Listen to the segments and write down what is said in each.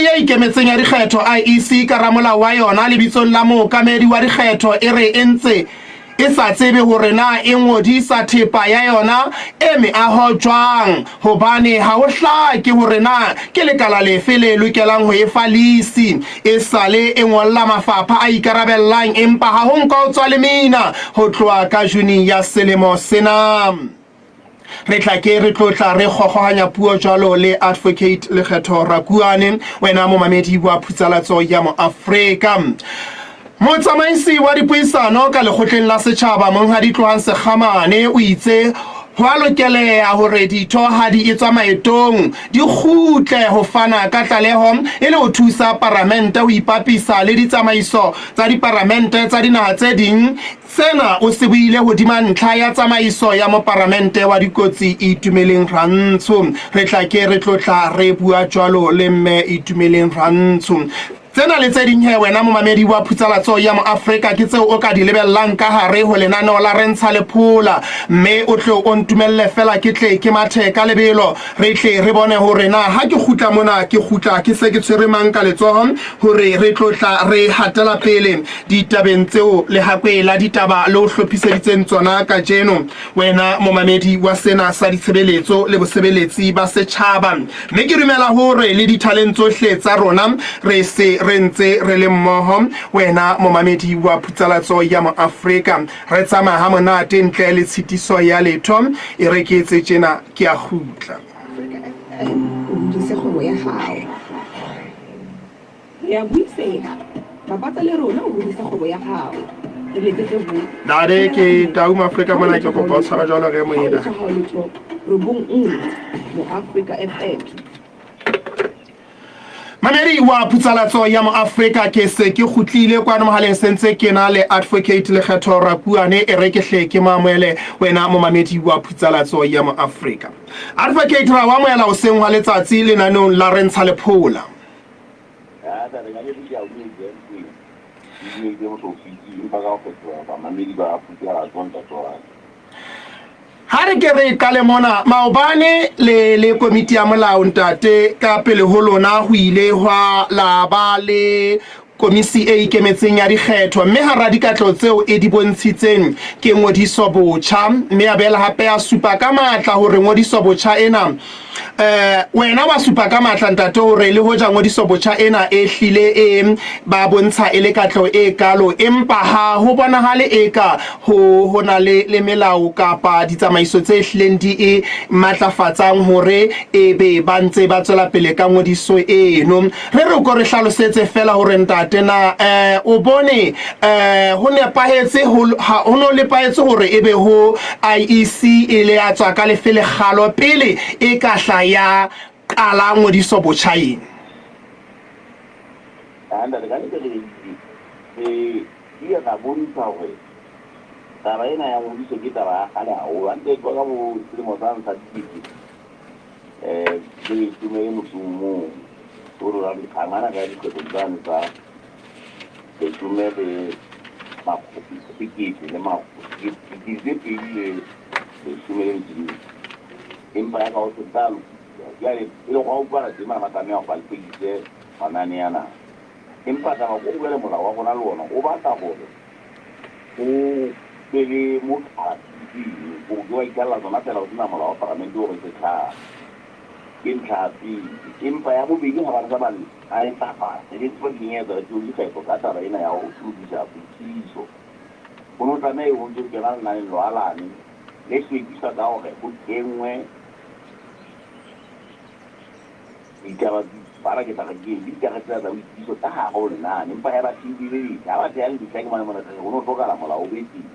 e Ikemetseng ya Dikgetho, IEC, ka ramolao wa yona lebitsong la mookamedi wa dikgetho e re e ntse e sa tsebe hore na e ngodisa thepa ya yona e meaho jwang hobane ha ho hlake hore na ke lekala lefe le lokelang ho e fa lisi. Esale e ngolla mafapha a ikarabellang empa ha ho nka ho tswa lemina ho tloha ka June ya selemo sena. Re tla ke re tlo tla re kgokgohanya puo jwalo le Advocate Lekgetho Rakuane, wena momamedi wa Phutsalatso ya Moafrika. Motsamaisi wa dipuisano ka lekgotleng la setjhaba Monghadi Tlohang Sekgamane o itse ho a lokeleha hore ditho ha di etswa maetong di kgutle ho fana ka tlaleho e le ho thusa paramente ho ipapisa le ditsamaiso tsa diparamente tsa dinaha tse ding. Sena o se buile hodima ntlha ya tsamaiso ya moparamente wa dikotsi Itumeleng Rantsho. Re tla ke re tlo tla re bua jwalo le mme Itumeleng Rantsho. Tsena le tse ding he wena momamedi wa Phutsalatso ya Moafrika ke tseo o ka di lebellang ka hare ho lenaneo la Re Ntsha Lephola. Mme o tle o ntumelle fela ke tle ke mathe ka lebelo re tle re bone hore na ha ke kgutla mona ke kgutla ke se ke tshwere mang ka letsoho hore re tlo tla re hatela pele ditabeng tseo Lehakwe la Ditaba le o hlophiseditseng tsona kajeno, wena momamedi wa sena sa ditshebeletso le bosebeletsi ba setjhaba. Mme ke dumela hore le dithaleng tsohle tsa rona re se re ntse re le mmoho, wena momamedi wa Phutsalatso ya Moafrika. Re tsamaya ha monate ntle le tshitiso ya letho. E re ke etse tjena, ke a kgutla. Afrika FM, o hodise kgwebo ya hao. Re a buiseha. Bapatsa le rona o hodise kgwebo ya hao. Re letsetse ho. Ntate ke Tau Mafrika mona ke kopa o tshwara jwalo re moena. Letho 91 Moafrika FM. Mamedi wa Phutsalatso ya Moafrika ke se ke kgutlile kwano mohaleng se ntse ke na le Advocate Lekgetho Rakuane e re ke hle ke mamoele wena momamedi wa Phutsalatso ya Moafrika. Advocate ra wa amohela hoseng hwa letsatsi lenaneong la Re Ntsha Lephola. Ha re ke re qale mona, maobane le le komiti ya molao ntate ka pele ho lona ho ile hwa la ba le komisi e ikemetseng ya dikgetho mme hara dikatleho tseo e di bontshitseng ke ngodiso botjha mme ya boela hape ya supa ka matla hore ngodiso botjha ena eh wena wa supa ka matla ntate hore le hoja ngodiso botjha ena e hlile e ba bontsha e le katleho e kalo empa ha ho bonahale eka ho ho na le le melao kapa ditsamaiso tse hlileng di e matlafatsang hore e be ba ntse ba tswela pele ka ngodiso eno. Re re o ko re hlalosetse fela hore ntate na eh o bone eh ho nepahetse ho ha ho no nepahetse hore ebe ho IEC e le ya tswa ka lefe lekgalo pele e ka hla ya qala ngodiso botjha ena? Ah, ntate, ka nnete re re ile ra bontsha hore taba ena ya ngodiso ke taba ya kgale haholo. Hantle e tloha ka bo selemo sane sa dikete le leshome le motso o mong o rolang dikgang ana ka dikgwebong tsane tsa leshome le sekete le dikete tse pedi le leshome le metso e mmedi. Empa ya ka ho tla lokiswa. Jwale pele go a utlwala teng bana ba tlameha hore ba lokise manane ana. Empa taba ke hore jwale molao wa rona le ona o batla hore ho be le moqala eng, o ke wa ikalla tsona feela ho sena molao wa paramente o re setjhaba. Ke ntlha ya pele. Empa ya bobedi ha ba re sa ba a e ntlafatsa, e be tsebo kenyetsa re tšeo dikgetho ka taba ena ya ho lokisa boitsebiso. Ho no tlameha ho ntse ho kena lenaneng loalane le hlwekiswa ka hore ho kenngwe Ditaba bana ke tla re ke eng, le dikarete tsena tsa boitsebiso ka hare ho lenane. Empa hee ba thehile letlha. Ha ba theha letlha ke mane mona re re ho no hlokahala molao o be teng.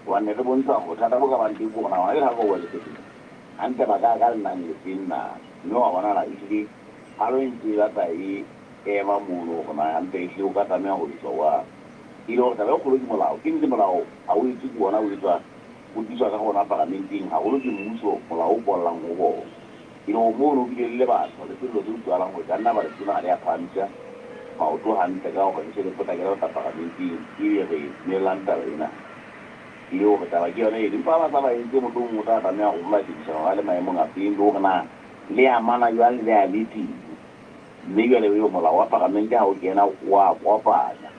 Hobane ne re bontsha hore bothata bo ka bang teng ke hore na hona jwale ha re ka bua lekgetlong hantle ba ka ya ka lenane le feng na. Mme wa bonahala ehlile palo e ntse e batla e ema mono hore na hantle ehlile o ka tlameha ho etswa jwang. E le hore taba e kgolo ke molao. Ke nnete molao ha o etswe ke bona o etswa o tliswa ka hona paramenteng haholo ke mmuso molao o kollang ho bona. E le hore mono ho bile le lebaka le sello se utlwahalang hore kanna ba re tona ha le a phahamisa maoto hantle ka hore re hle re potlakele ho tla paramenteng ebe re dumellang taba ena. E le hore taba ke yona eno. Empa ha ba sa ba entse mohlomong o tla tlameha ho rola tjhebisano ha le maemong a feng le hore na le amana jwang le a le teng. Mme jwale ebe molao wa paramente ha o kena o a kopanya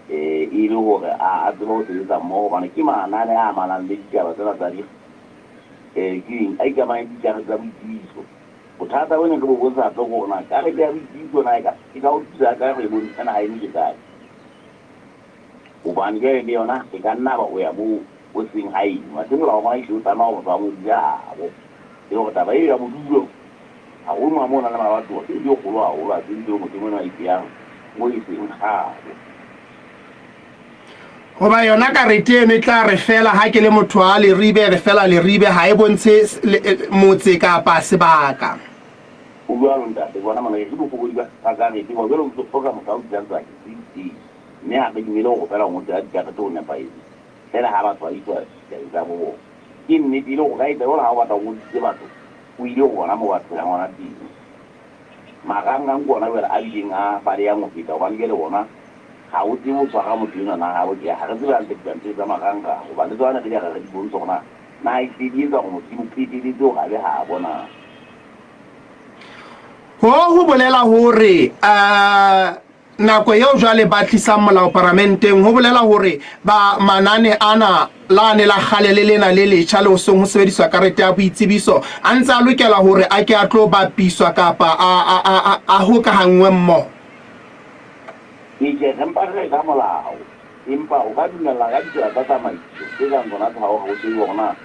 e le hore a tsebe ho sebetsa mmoho, hobane ke manane a amanang le ditaba tsena tsa di ke eng a ikamanya dikarete tsa boitsebiso. Bothata bo neng re bo bontsha hape ke hore na karete ya boitsebiso na e ka o thusa kae hore e bontshe na haeno ke kae. Hobane jwale le yona e ka nna ba o ya moo o seng haeno. Athe molao wa rona ehlile o tlameha hore motho a ngodise habo. E le hore taba eo ya bodulo, haholo mona moo ho nang le mabatowa, ke ntho e kgolo haholo. Ha se ntho eo motho e mong a ipeyang moo e seng habo. Hoba yona karete eno e tla re feela ha ke le motho wa Leribe, re feela Leribe, ha e bontshe motse kapa sebaka. Ho jwalo ntate, bona mona ke bofokodi ba karete, hoba jwale o ntso hloka motho a o bitsang sebakeng se itseng, mme ha re dumele hore feela o ngotse ka dikarete ho nepahetse, feela ha batho ba iswa ditabeng tsa bo bona. Ke nnete e le hore o ka etsa jwalo ha o batla o ngodisitse batho, o ile ho bona moo ba phelang hona teng. Marangrang ke ona jwale a bileng a balehang ho feta hobane jwale ona ha o tsebe ho tshwara motho enwa na ha o ha re tsebe hantle dipampiri tsa marangrang hobane le tsona re di re di bontshe hore na na ehlile di etsa hore motho di mo pheteletse hore a be habo na. Hoo ho bolela hore nako eo jwale ba tlisang molao paramenteng, ho bolela hore ba manane ana, lane la kgale le lena le letjha le ho seng ho sebediswa karete ya boitsebiso, a ntse a lokela hore a ke a tlo bapiswa kapa a hokahanngwe mmoho. Ke re mpa re re ka molao, empa o ka dumellana ka ditsela tsa tsamaiso tse kang tsona tsa hore ho tsejwe hore na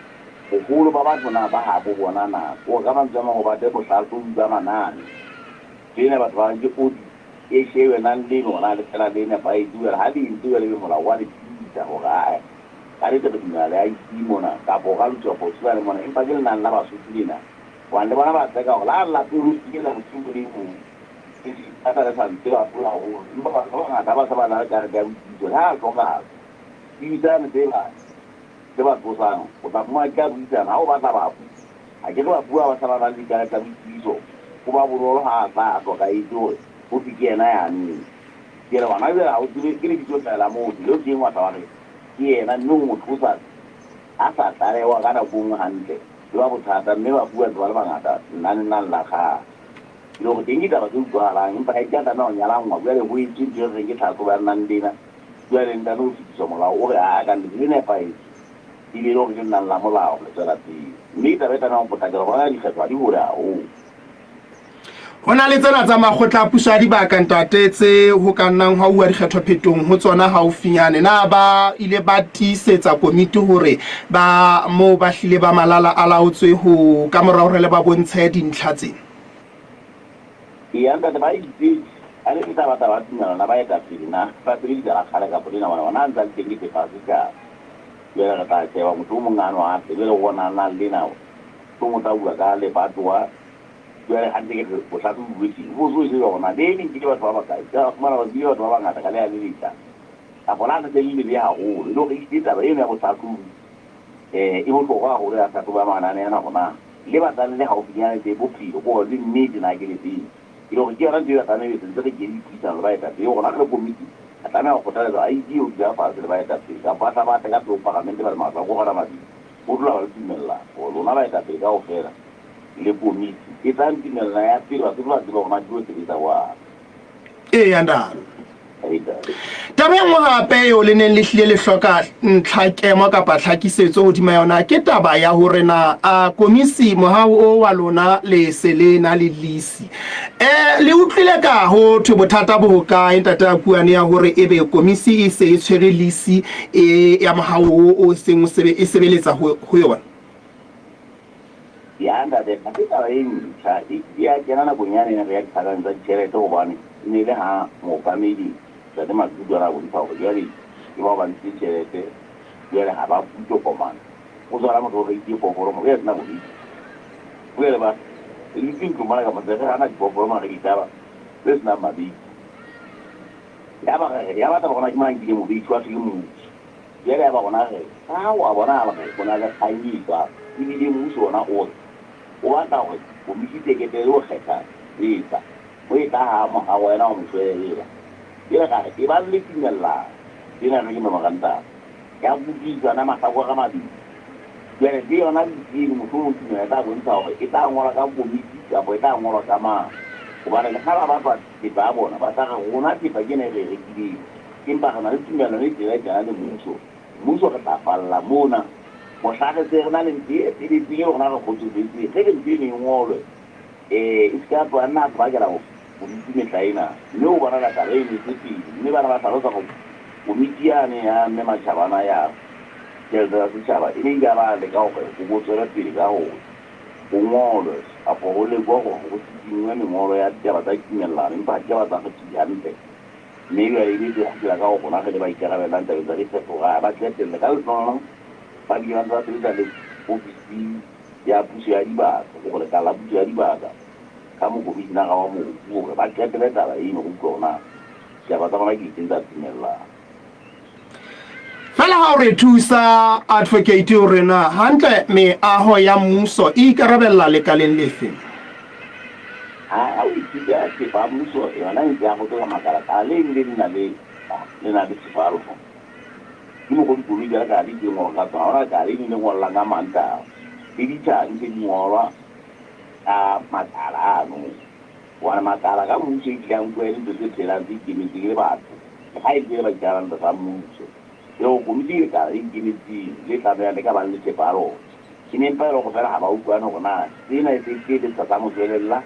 boholo ba batho na ba habo bona na. Ke hore ka mantswe a mang ho batle bohlahlobi ba manane. Ntho ena batho ba reng ke audit. E shebe nang le lona le fela le nepahetse jwale ha le entse jwale ebe molao wa le tiisa hore ae ka nnete re dumela le IC mona kapa o ka lokiswa phoso jwale mona empa ke lenane la Basotho lena hobane le bona ba tseka hore la la pele ho finyella bosiu bo le bong ba sa le sa ntse ba hola haholo empa batho ba bangata ha ba se ba na le karete ya boitsebiso le ha a hlokahala puisano tse ba tse ba tsosang o tla fumana ke a buisana ha o batla bafu Ha ke re bafu ba ba sa ba nang le dikarete tsa boitsebiso, ho ba bonolo ha a tla a hlokahetse hore ho thwe ke yena yane. Ke re hona jwale ha o tsebe ke lebitso feela la motho leo teng wa tla wa re ke yena mme ho mo tlosa a sa tlalehwa ka nako e nngwe hantle e ba bothata mme bafu ba ntse ba le bangata lenaneng la kgale. Ke le hore teng ke taba tse utlwahalang empa ha di a tlameha ho nyalanngwa jwale ho etswe ntho e re reng ke tlhahlobo ya lenane lena jwale ntano ho fetiswa molao o re aa kannete le nepahetse. E be e le hore ke lenane la molao le tswela pele. Mme taba e tlamehang ho potlakelwa hona dikgetho ha di hole haholo. Ho na le tsena tsa makgotla a puso ya dibaka, ntate, tse ho ka nnang hwa uwa dikgetho-phetong ho tsona haufinyane. Na ba ile ba tiisetsa komiti hore ba moo ba hlile ba malala a laotswe ho ka mora hore le ba bontshe dintlha tse? Eya, ntate, ba itse ha ne ke tla batla ba tumellano ya baetapele na ba sebedisa la kgale kapa lena hobane hona a ntse a le teng ke sefa setjhaba. Jwale re tla sheba motho o mong ano hape, jwale ho bonana le na mohlomong o tla bua ka lebatowa. Jwale ha ntse ke re bohlahlobi bo teng, ho so sheba hore na le le nkile batho ba bakae. Ka fumana ba nkile batho ba bangata ka le a le letjha. Kapa na le se le lebe haholo. E le hore ehlile taba eno ya bohlahlobi e bohlokwa haholo ya hlahlobo ya manane ana hore na le batlang le le haufinyane le bophelo ke hore le nnete na ke lefeng. E le hore ke yona ntho e batlang ebe sentse re kene dipuisano le baetapele hore na re le komiti re tlameha ho kgothaletsa IEC ho dula fatshe le baetapele kapa ba tla ba tle ka pele ho paramente ba le mahlakore ana a mabedi ho tlola ba le tumellano hore lona baetapele kaofela le komiti e tlang tumellano ya pele Basotho ba tsebe hore na di tlo sebetsa jwang. Eya ntate. Taba e nngwe hape eo le neng le hlile le hloka ntlhakemo kapa tlhakisetso hodima yona ke taba ya hore na a komisi mohao o wa lona le se le na le lisi. Le utlwile ka ho thwe bothata bo hokae ntate Akuane ya hore ebe komisi e se e tshwere lisi e ya mohao o o seng o sebe e sebeletsa ho ho yona? Ya ntate, ha se taba e ntjha. E kile ya kena nakong yane e ne re ya diphakang tsa ditjhelete hobane e ne e le ha mookamedi Ntate Matutu a ne a bontsha hore jwale ke bao ba ntshitse tjhelete jwale ha ba fuwe tokomane. O tshwara motho o reile phoofolo mara ya sena boriki. Jwale ba re dutse ntlong mona ka motse re hana diphoofolo mara ditaba tse senang mabitso. Yaba re re ya batla hore na ke mang a nkileng moriti wa thwe ke mooki. Jwale ya ba rona re re, Ka ho a bonahala hore ho na le kgang e jwalo, ebile mmuso wona o re o batla hore komiti tekete e yo kgetha setsha ho e tla ha mohaho wena wa moshwelella. Jwale ra re, Ebang le tumellano, ena re ke memorantamo ya kutlwisisano ya mahlakore a mabedi. Jwale le yona lisi eno mohlomong tumelo e tla bontsha hore e tla ngolwa ka komiti kapa e tla ngolwa ka mang. Hobane le ha ba batla thepa ya bona, ba tla re, Rona thepa ke ena e re e rekileng, empa re na le tumellano e tjena tjena le mmuso. Mmuso re tla falla mona mohla re se re na le ntho e feletseng eo rona re kgotsofetseng. Re re ntho eno e ngolwe, e se ka ya tloha ya nna ya bakela bodutu mehla ena. Mme o bonahala taba e emetse pele. Mme ba ne ba hlalosa hore komiti yane ya Mme Matjhabana ya tjhelete tsa setjhaba e ne ile ya ba leka hore ho bo tswele pele ka hore ho ngolwe kapa ho lekwe hore ho sisinngwe mengolo ya ditaba tsa ditumellano, empa ha di ka ba tsa re tu hantle. Mme jwale ebe se kgutlela ka ho rona re le ba ikarabellang tabeng tsa dikgetho hore ba qetelle ka lehlohonolo ba bile ba ntse ba sebetsa le ofisi ya puso ya dibaka, hore lekala la puso ya dibaka ka mokomishinara wa mobu hore ba qetele taba eno re utlwe hore na ditaba tsa bona ke difeng tsa tumellano. Fela ha o re thusa Advocate hore na hantle meaho ya mmuso e ikarabella lekaleng lefe? Ha o ithuta thepa ya mmuso yona e ntse ya gotola makalakala le eng le na le le na le thepa ya lona. Ke mokgwa dikoloi tsa lekala di ngolwa ka tsona. Ha hona lekala le leng le ngollang ka Mantaha. Le ditsha di ntse di ngolwa ka makala ano. Hobane makala ka mmuso e tlile a nkuwa e le ntho tse phelang tse ikemetseng e le batho. Le ha e ntse e le ba ikarabellang tlasa mmuso. Le hore komiti ke lekala le ikemetseng le tlamehang le ka bang le thepa ya lona. E ne empa e le hore feela ha ba utlwane hore na sena e se ke le setsha sa moshwelella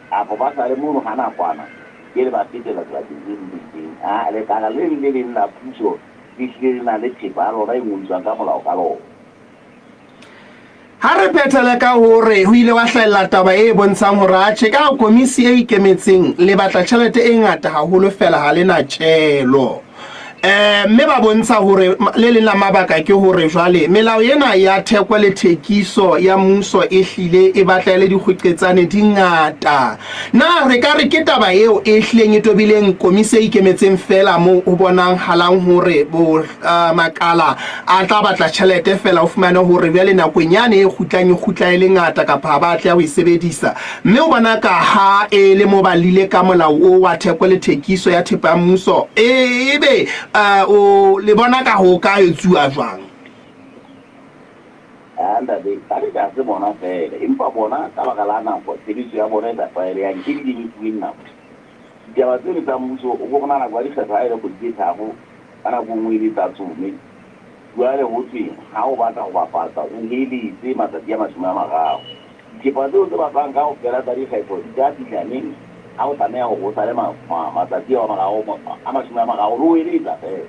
kapa ba sa le mono ha nakwana ke le ba fetela sebakeng se seng se itseng. A lekala le leng le leng la puso le hlile le na le thepa ya lona e ngodiswang ka molao ka lona. Ha re phethele ka hore ho ile wa hlahella taba e bontshang hore atjhe ka komisi e ikemetseng le batla tjhelete e ngata haholo fela ha le na tjelo. Mme ba bontsha hore le leng la mabaka ke hore jwale melao ena ya theko le thekiso ya mmuso e hlile e batla e le dikgweqetsane di ngata. Na re ka re ke taba eo e hlileng e tobileng komisi e ikemetseng feela moo ho bonang halang hore bo makala a tla batla tjhelete feela o fumane hore jwale nakong yane e kgutlang e kgutla e le ngata kapa ha ba atleha ho e sebedisa. Mme o bona ka ha e le mo ba lile ka molao o wa theko le thekiso ya thepa ya mmuso, ebe o le bona ka ho ka etsuwa jwang? A ntate, ba re ha se bona feela, empa bona ka baka la nako, tshebetso ya bona e sa tlwaelehang, e bileng e fuweng nako. Ditaba tseno tsa mmuso, o bo re na nako ya dikgetho ha e le kgwedi tse tharo, ka nako e nngwe e le tsa tsome. Jwale ho thweng ha o batla ho bapatsa, o heletse matsatsi a 30. Dithepa tseo tse batlwang kaofela tsa dikgetho di tla fihla neng ha o tlameha hore o sale matsatsi ao a 30 le ho heletsa feela?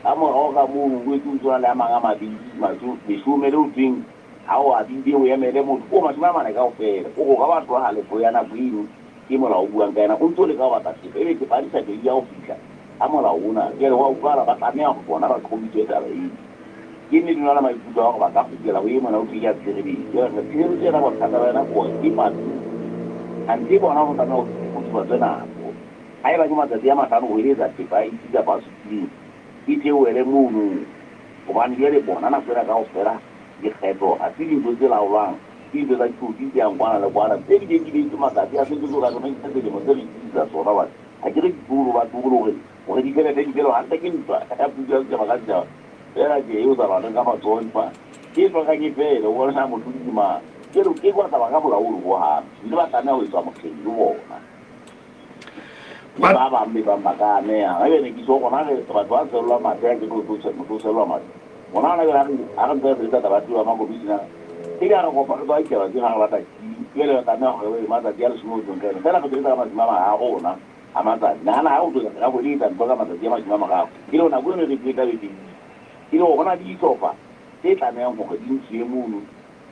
Ka morao ka mono o boetse o ntse o na le a mang a mabedi, leshome le ho thweng ha o a bile o emele motho o 40 kaofela. O re o ka ba tloha halofo ya nako eno e molao o buang ka yona o ntse o leka ho batla thepa, ebe thepa ya dikgetho di ya ho fihla ka molao ona. Jwale ho a utlwahala ba tlameha hore bona ba qobiswe taba eno. Ke nnete o na le maikutlo a hore ba ka kgutlela ho e mona ho thweng ke ya tshireletso. Jwale re tshireletso yona bothata ba yona ke hore e patile. Anthe bona ho tlameha ho kgutsufatswe nako. Haeba ke matsatsi a mahlano ho heletsa thepa a itse kapa a supileng, e theohele mono. Hobane jwale bona nako ena kaofela dikgetho ha se dintho tse laolwang, ke dintho tsa ditlotsi tse yang kwana le kwana, tse bileng di beetswe matsatsi a se ntho tseo ka tsona ke selemo se re itokisetsa tsona. Hobane ha ke re dikolo ba tlohole hore hore di fele di fele hantle ke ntwa ya puso ya setjhaba ka setjhaba feela tje eo sa lwaneng ka matsoho empa ke e hlokang e fele o bona na mohlodi ke mang. Jwale o ke ke wa tsamaya ka bolaodi hohang mme ba tlameha ho etswa mokgeng le bona. Le ba bang be bang ba ka ameha. Haebe ne ke so rona re batho ba tswellwa mathe ha ke tlo tlo motho o tswellwa mathe. Rona hona jwale ha re ntse re sebetsa taba ya tulo ya makomishinara e ka re kopa re tswa ditaba tse ha re batla jwale re tlameha hore re matsatsi a leshome ho tsweng ka ena feela re sebetsa ka 30 rona a matsatsi. Nahana ha o tlo ka kgwedi e tla ntlo ka matsatsi a 30 e le hore nako eno e re tla be fedile. E le hore hona le dihlopha tse tlamehang hore di ntshuwe mono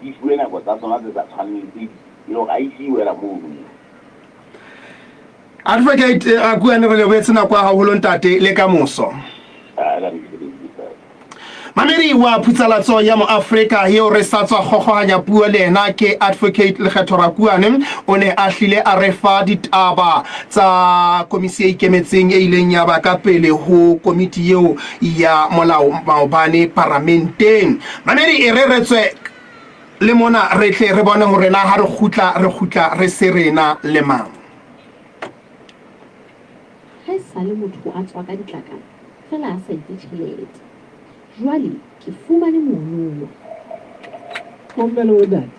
di fuwe nako tsa tsona tse sa tshwaneng le tse ding e le hore ha ise e wela mono. Advocate Rakuane re lebohetse nako ya haholo ntate le ka moso. Mamedi wa phutsalatso ya moAfrika eo re sa tswa kgokgohanya puo le ena ke Advocate Lekgetho Rakuane. O ne a hlile a re fa ditaba tsa komisi e ikemetseng e ileng ya ba ka pele ho komiti eo ya molao maobane paramenteng. Mamedi e re re tswe le mona re tle re bone hore na ha re kgutla re kgutla re se rena le mang. Ha e sale motho a tswa ka ditlakana feela a sa etse tjhelete. Jwale ke fumane monowa. Bomme le bontate,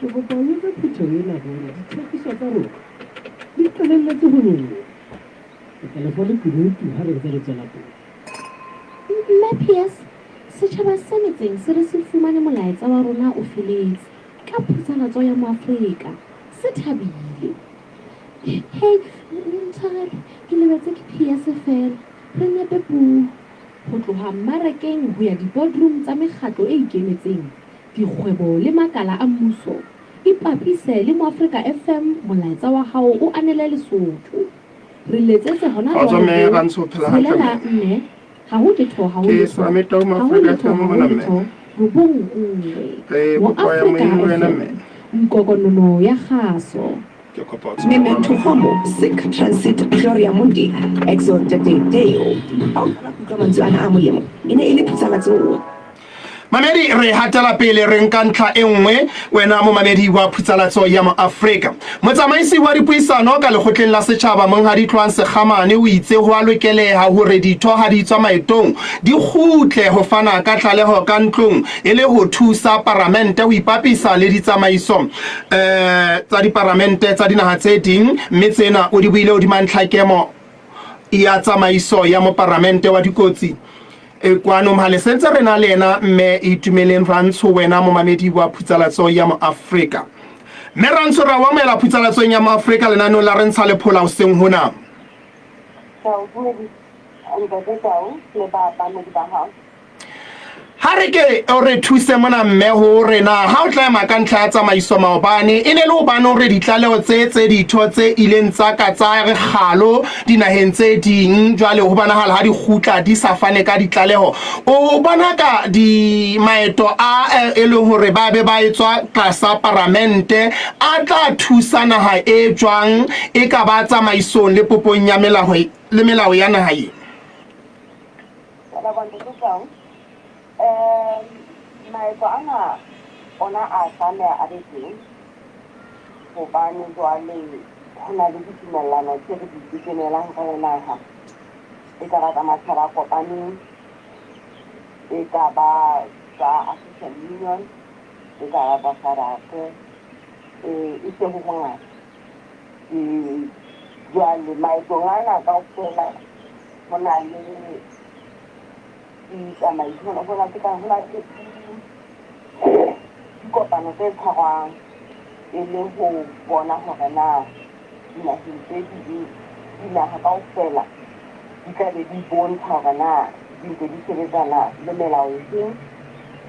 ke kopa o etse phutheho ena mona dithekiso tsa rona di Qalelletse ho loha. Ke tla le fa lekunutu ha re ntse re tswela pele. Mme Pierce, setjhaba se metseng se re se fumane molaetsa wa rona o feletse, ka phutsalatso ya Moafrika. Se thabile. Hei, ntshwarele, ke lebetse ke Pierce feela. Re nepe puo. Ho tloha mmarakeng ho ya di-boardroom tsa mekgatlo e ikemetseng, dikgwebo le makala a mmuso, ipapise le Moafrika FM molaetsa wa hao o anele Lesotho. Re letsetse hona Kgotso jwale mme ho Rantsho o phela hantle tshelela mme? nne ha ho letho ha ho Ke letho Swami Tau ha ho Moafrika letho FM ha ho mona mme. letho robong nngwe. Re kopa ya Moafrika moyeng le wena FM, mme. nkokonono ya kgaso. Ke kopa o tshware Memento ngwana. Homo, Sic Transit Gloria Mundi, Exultate Deo. Ha o qala ho utlwa mantswe ana a molemo, e ne e le phutsalatso. Mamedi, re hatela pele re nka ntlha e nngwe, wena momamedi wa Phutsalatso ya Moafrika. Motsamaisi wa dipuisano ka lekgotleng la setjhaba Monghadi Tloang Sekgamane o itse ho a lokeleha hore ditho ha di tswa maetong di kgutle ho fana ka tlaleho ka ntlong e le ho thusa paramente ho ipapisa le ditsamaiso tsa diparamente tsa dinaha tse ding, mme tsena o di buile hodima ntlhakemo ya tsamaiso ya moparamente wa dikotsi e kwano mhale. Sentse re na le yena mme Itumeleng Rantsho, wena momamedi wa Phutsalatso ya Moafrika. Mme Rantsho, ra o amohela Phutsalatsong ya Moafrika lenaneong la Re Ntsha Lephola hoseng hona. Ke a o dumedisa, Ntate Tau le bapamedi ba hao. Ha re ke o re thuse mona mme ho re na ha o tla ema ka ntlha ya tsamaiso maobane e ne le hobane hore ditlaleho tse tse ditho tse ileng tsa ka tsa re kgalo dinaheng tse ding jwale ho bonahala ha di kgutla di sa fane ka ditlaleho. O bona ka di maeto a e leng hore ba be ba etswa tlasa paramente a tla thusa naha e jwang e ka ba tsamaisong le popong ya melao le melao ya naha e? Ke a leboha Ntate Tau. Maeto ana ona a tlameha a be teng hobane jwale ho na le ditumellano tse re di tekenelang re le naha. E ka ba tsa Matjhaba a Kopaneng, e ka ba tsa African Union, e ka ba tsa SADC, e se ho hongata. Jwale maetong ana kaofela ho na le ditsamaiso, ho na ke ho na le dikopano tse tshwarwang e le ho bona hore na dinaheng tse ding dinaha kaofela di tla be di bontsha hore na di ntse di sebetsana le melao efeng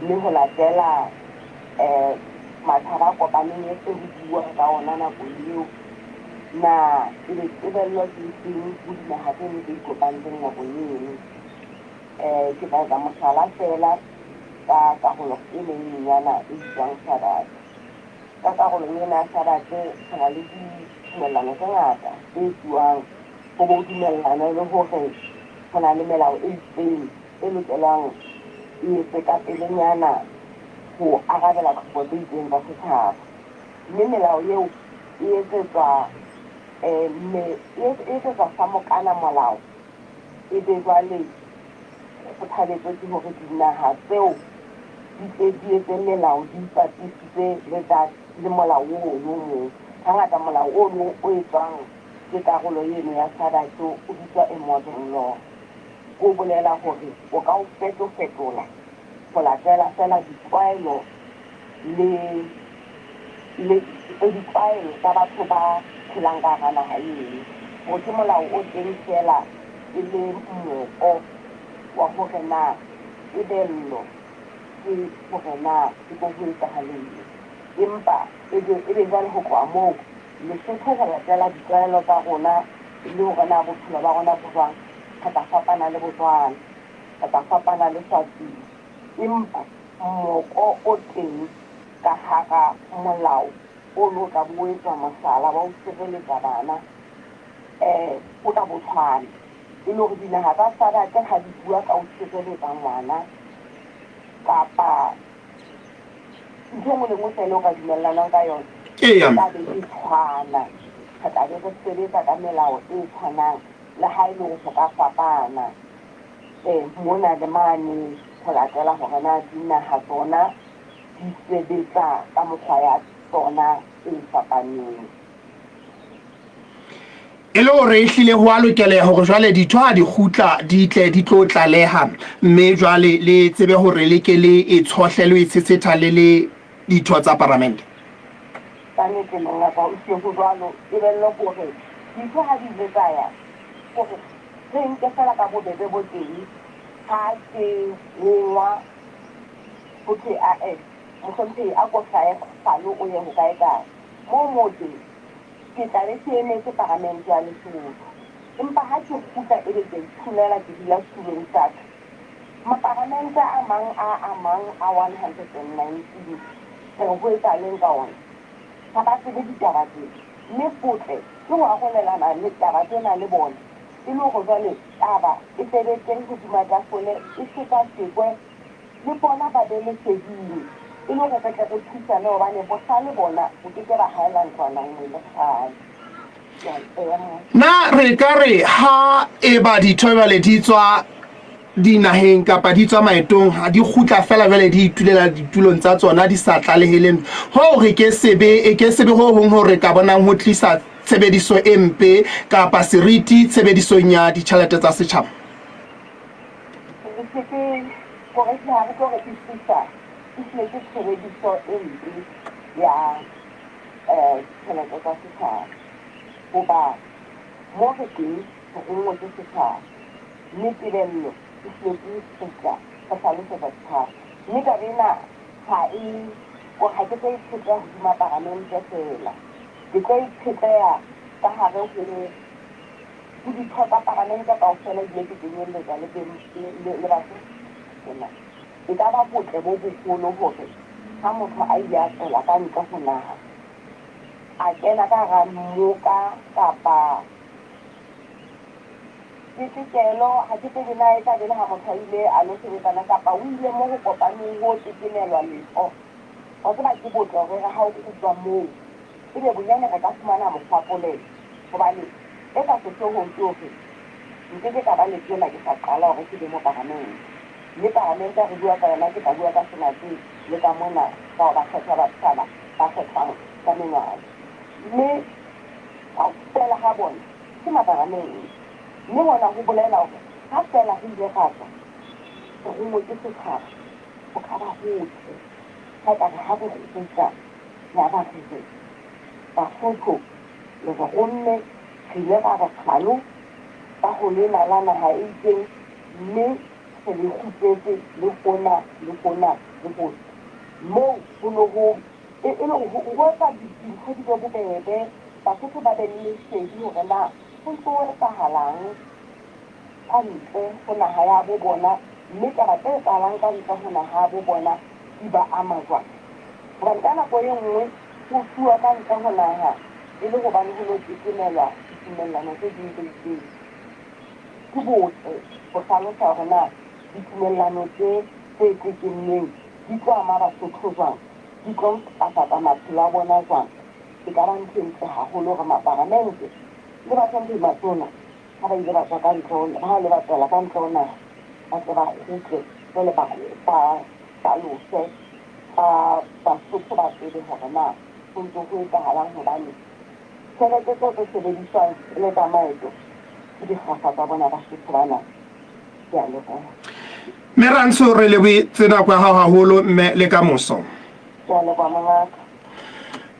mme ho latela Matjhaba a Kopaneng e se ho buuwang ka ona nakong eo. Na ebe tebello ke efeng ho dinaha tseno tse ikopantseng nakong eno? Ke tla etsa mohlala feela ka karolo e leng nyenyana e bitswang SADC. Ka karolong ena ya SADC re na le ditumellano tse ngata tse etsuwang ho bo dumellanwe le hore ho na le melao e itseng e lokelang e etswe ka pelenyana ho arabela tlhoko tse itseng tsa setjhaba. Mme melao eo e etsetswa me e etsetswa sa mokana molao e be jwale kgothaletso ke hore dinaha tseo di tle di etse melao di ipapisitse le tsa le molao ono moo. Hangata molao ono o etswang ke karolo eno ya SADC o bitswa a model law. O bolela hore o ka o fetofetola ho latela feela ditlwaelo le le ditlwaelo tsa batho ba phelang ka hara naha eno. Hore ke molao o teng feela e le moko wa hore na tebello ke hore na ho tlo ho etsahaleng. Empa ebe ebe jwale ho tloha moo Lesotho re latela ditlwaelo tsa rona le hore na bophelo ba rona bo jwang, re tla fapana le Botswana, re tla fapana le Swazini, empa moko o teng ka hara molao ono o tla bo o etswa mohlala wa ho sireletsa bana o tla bo tshwana. E le hore dinaha tsa SADC ha di bua ka ho sireletsa ngwana kapa ntho e nngwe le nngwe feela o ka dumellanang ka yona e tla be e tshwana. Re tla be re sebetsa ka melao e tshwanang le ha e le hore ho ka fapana mona le mane ho latela hore na dinaha tsona di sebetsa ka mokgwa ya tsona e fapaneng. E le hore ehlile ho a lokeleha hore jwale ditho ha di kgutla di tle di tlo tlaleha, mme jwale le tsebe hore le ke le e tshohle le ho e tshetshetha le le ditho tsa Paramente. Ka nete, mongaka, ho hlile ho jwalo. Tebello ke hore ditho ha di ile tsa ya, ke hore re nke feela ka bobebe bo teng ha ke rongwa ho thwe, A-e, mohlomphehi, a ko hlahe falo o ye hokae-kae. Moo moo teng, Ke tla be ke emetse paramente ya Lesotho. Empa ha ke kgutla ebe ke a itholela ke dula setulong sa ka. Maparamente a mang a a mang a 119 re re ho etsahaleng ka ona? Ha ba tsebe ditaba tsena. Mme botle ke ho arolelana le taba tsena le bona e le hore jwale taba e tle be teng hodima tafole e sekasekwe le bona ba be leseding e le hore re tle re thusane hobane bohlale bona bo ke ke ba haella ntlwana nngwe le kgale. Ke a ema. Na re ka re ha eba ditho jwale di tswa dinaheng kapa di tswa maetong ha di kgutla fela jwale di itulela ditulong tsa tsona di sa tlalehele hoo re ke sebe e ke sebe ho hong ho re ka bonang ho tlisa tshebediso e mpe kapa seriti tshebedisong ya ditjhelete tsa setjhaba? Re se ke hore ehlile ha re tlo re e tlisa, ehlile ke tshebediso e mpe ya ditjhelete tsa setjhaba. Hoba mo re teng re ronngwe ke setjhaba, mme tebello ehlile ke ho kgutla re hlalosetsa setjhaba. Mme taba ena ha e, hore ha ke tlo e tshetleha hodima paramente feela, ke tlo e tshetleha ka hare ho ho ditho tsa Palamente kaofela ebile ke kenyelletsa le beng le Basotho. E ka ba botle bo boholo hore ha motho a ile a tswela ka ntle ho naha, a kena ka hara mmoka kapa tetekelo, ha ke tsebe na e tla be le ha motho a ile a lo sebetsana kapa o ile mo ho kopaneng ho tekenelwa letho. Wa tseba ke botle hore re ha o kgutlwa moo, ebe bonyane re ka fumana mokgwapolelo. Hobane e ka sehloohong ke hore nke ke ka ba letona ke sa qala hore ke be moparamente. Mme paramente ha re bua ka yona ke tla bua ka Senate le ka mona bao ba kgethwa ba setjhaba ba kgethwang ka menwana. Mme kaofela ha bona ke maparamente. Mme hona ho bolela hore ha feela re ile ra tswa re ronngwe ke setjhaba, ho ka ba hotle ha ekare ha re kgutla yaba re re Basotho Le re romme, re ile ra re kgalo ka ho lena la naha e itseng, mme re le kgutletse le hona, le hona, le hona. Moo ho no ho, e, e le hore ho, ho etsa dintho di be bobebe, Basotho ba be le lesedi hore na ho ntse ho etsahalang ka ntle ho naha ya bo bona, mme taba tse etsahalang ka ntle ho naha ya bo bona di ba ama jwang. Hobane ka nako e nngwe Ho tsuwa ka ntle ho naha e le hobane ho lo tekenelwa ditumellano tse ding tse itseng. Ke botle ho hlalosa hore na ditumellano tse tse tekennweng di tlo ama Basotho jwang, di tlo ntlafatsa maphelo a bona jwang. E ka ba ntho e ntle haholo hore maparamente le bahlomphehi matona ha ba ile ba tswa ka ntle ho, ha ba ile ba tswela ka ntle ho naha ba tle ba kgutle jwale ba ba hlalose ba Basotho ba tsebe hore na ho ntse ho etsahalang hobane tjhelete tseo tse sebediswang e le tsa maeto ke dikgafa tsa bona Basotho bana. Ke a leboha. Mme Rantsho re lebohetse nako ya hao haholo mme le ka moso. Ke a leboha mongaka.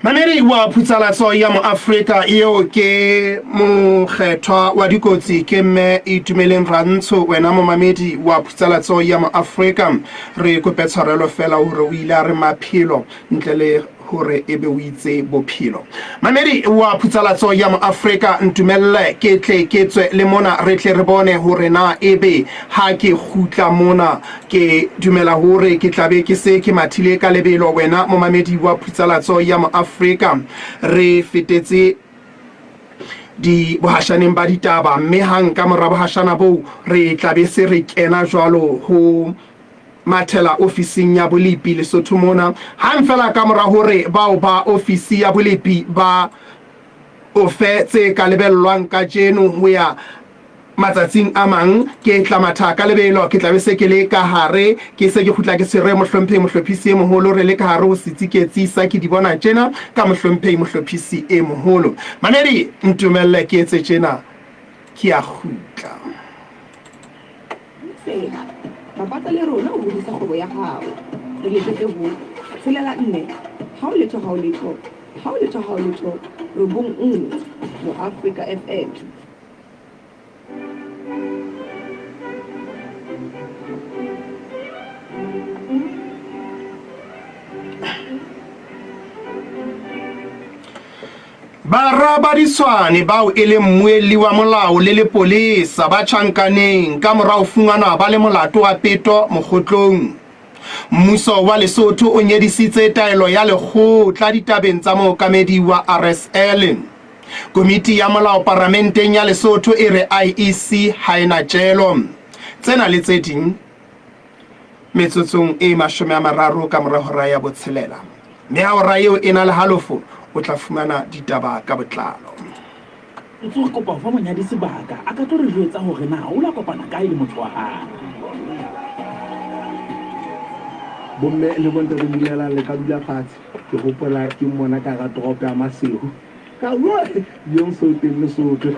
Mamedi wa Phutsalatso ya Moafrika eo ke mokgethwa wa dikotsi ke mme Itumeleng Rantsho. Wena momamedi wa Phutsalatso ya Moafrika, re kope tshwarelo fela hore o ile a re maphelo ntle le hore ebe o itse bophelo. Mamedi wa Phutsalatso ya Moafrika, ntumelle ke tle ke tswe le mona re tle re bone hore na ebe ha ke kgutla mona Ke dumela hore ke tla be ke se ke mathile ka lebelo, wena momamedi wa Phutsalatso ya Moafrika. Re fetetse di bohashaneng ba ditaba, mme hang ka mora bohashana boo re tla be se re kena jwalo ho mathela ofising ya bolepi Lesotho mona. Hang fela ka mora hore bao ba ofisi ya bolepi ba o fe tse ka lebellwang kajeno ho ya. Matsatsing a mang ke tla matha ka lebelo, ke tla be se ke le ka hare, ke se ke kgutla ke tshwere Mohlomphehi Mohlophisi e Moholo, re le ka hare ho setsiketsi sa ke di bona tjena ka Mohlomphehi Mohlophisi e Moholo. Mamedi, ntumelle ke etse tjena, ke a kgutla. Sena, Bapatsa le rona ho hodisa kgwebo ya hao. Re letsetse ho, tshelela nne, hao letho hao letho, hao letho hao letho, robong nngwe. Moafrika FM. Bara ba Diswane bao e leng mmuelli wa molao le lepolesa ba tjhankaneng ka mora ho fumanwa ba le molato wa peto mokgotlong. Mmuso wa Lesotho o nyedisitse taelo ya lekgotla ditabeng tsa mookamedi wa RSL. Komiti ya molao paramenteng ya Lesotho e re IEC ha e na tjelo. Tsena le tse ding metsotsong e 30 ka mora hora ya botshelela. Mme ha hora eo e na le halofo, o tla fumana ditaba ka botlalo. Ntse re kopa ho fa monyadi sebaka a ka tlo re jwetsa hore na o la kopana kae le motho wa hae. Bomme le bontate dumelang le ka dula fatshe. Ke hopola ke mmona ka hara toropo ya Maseru. Ka bua yong so teng Lesotho.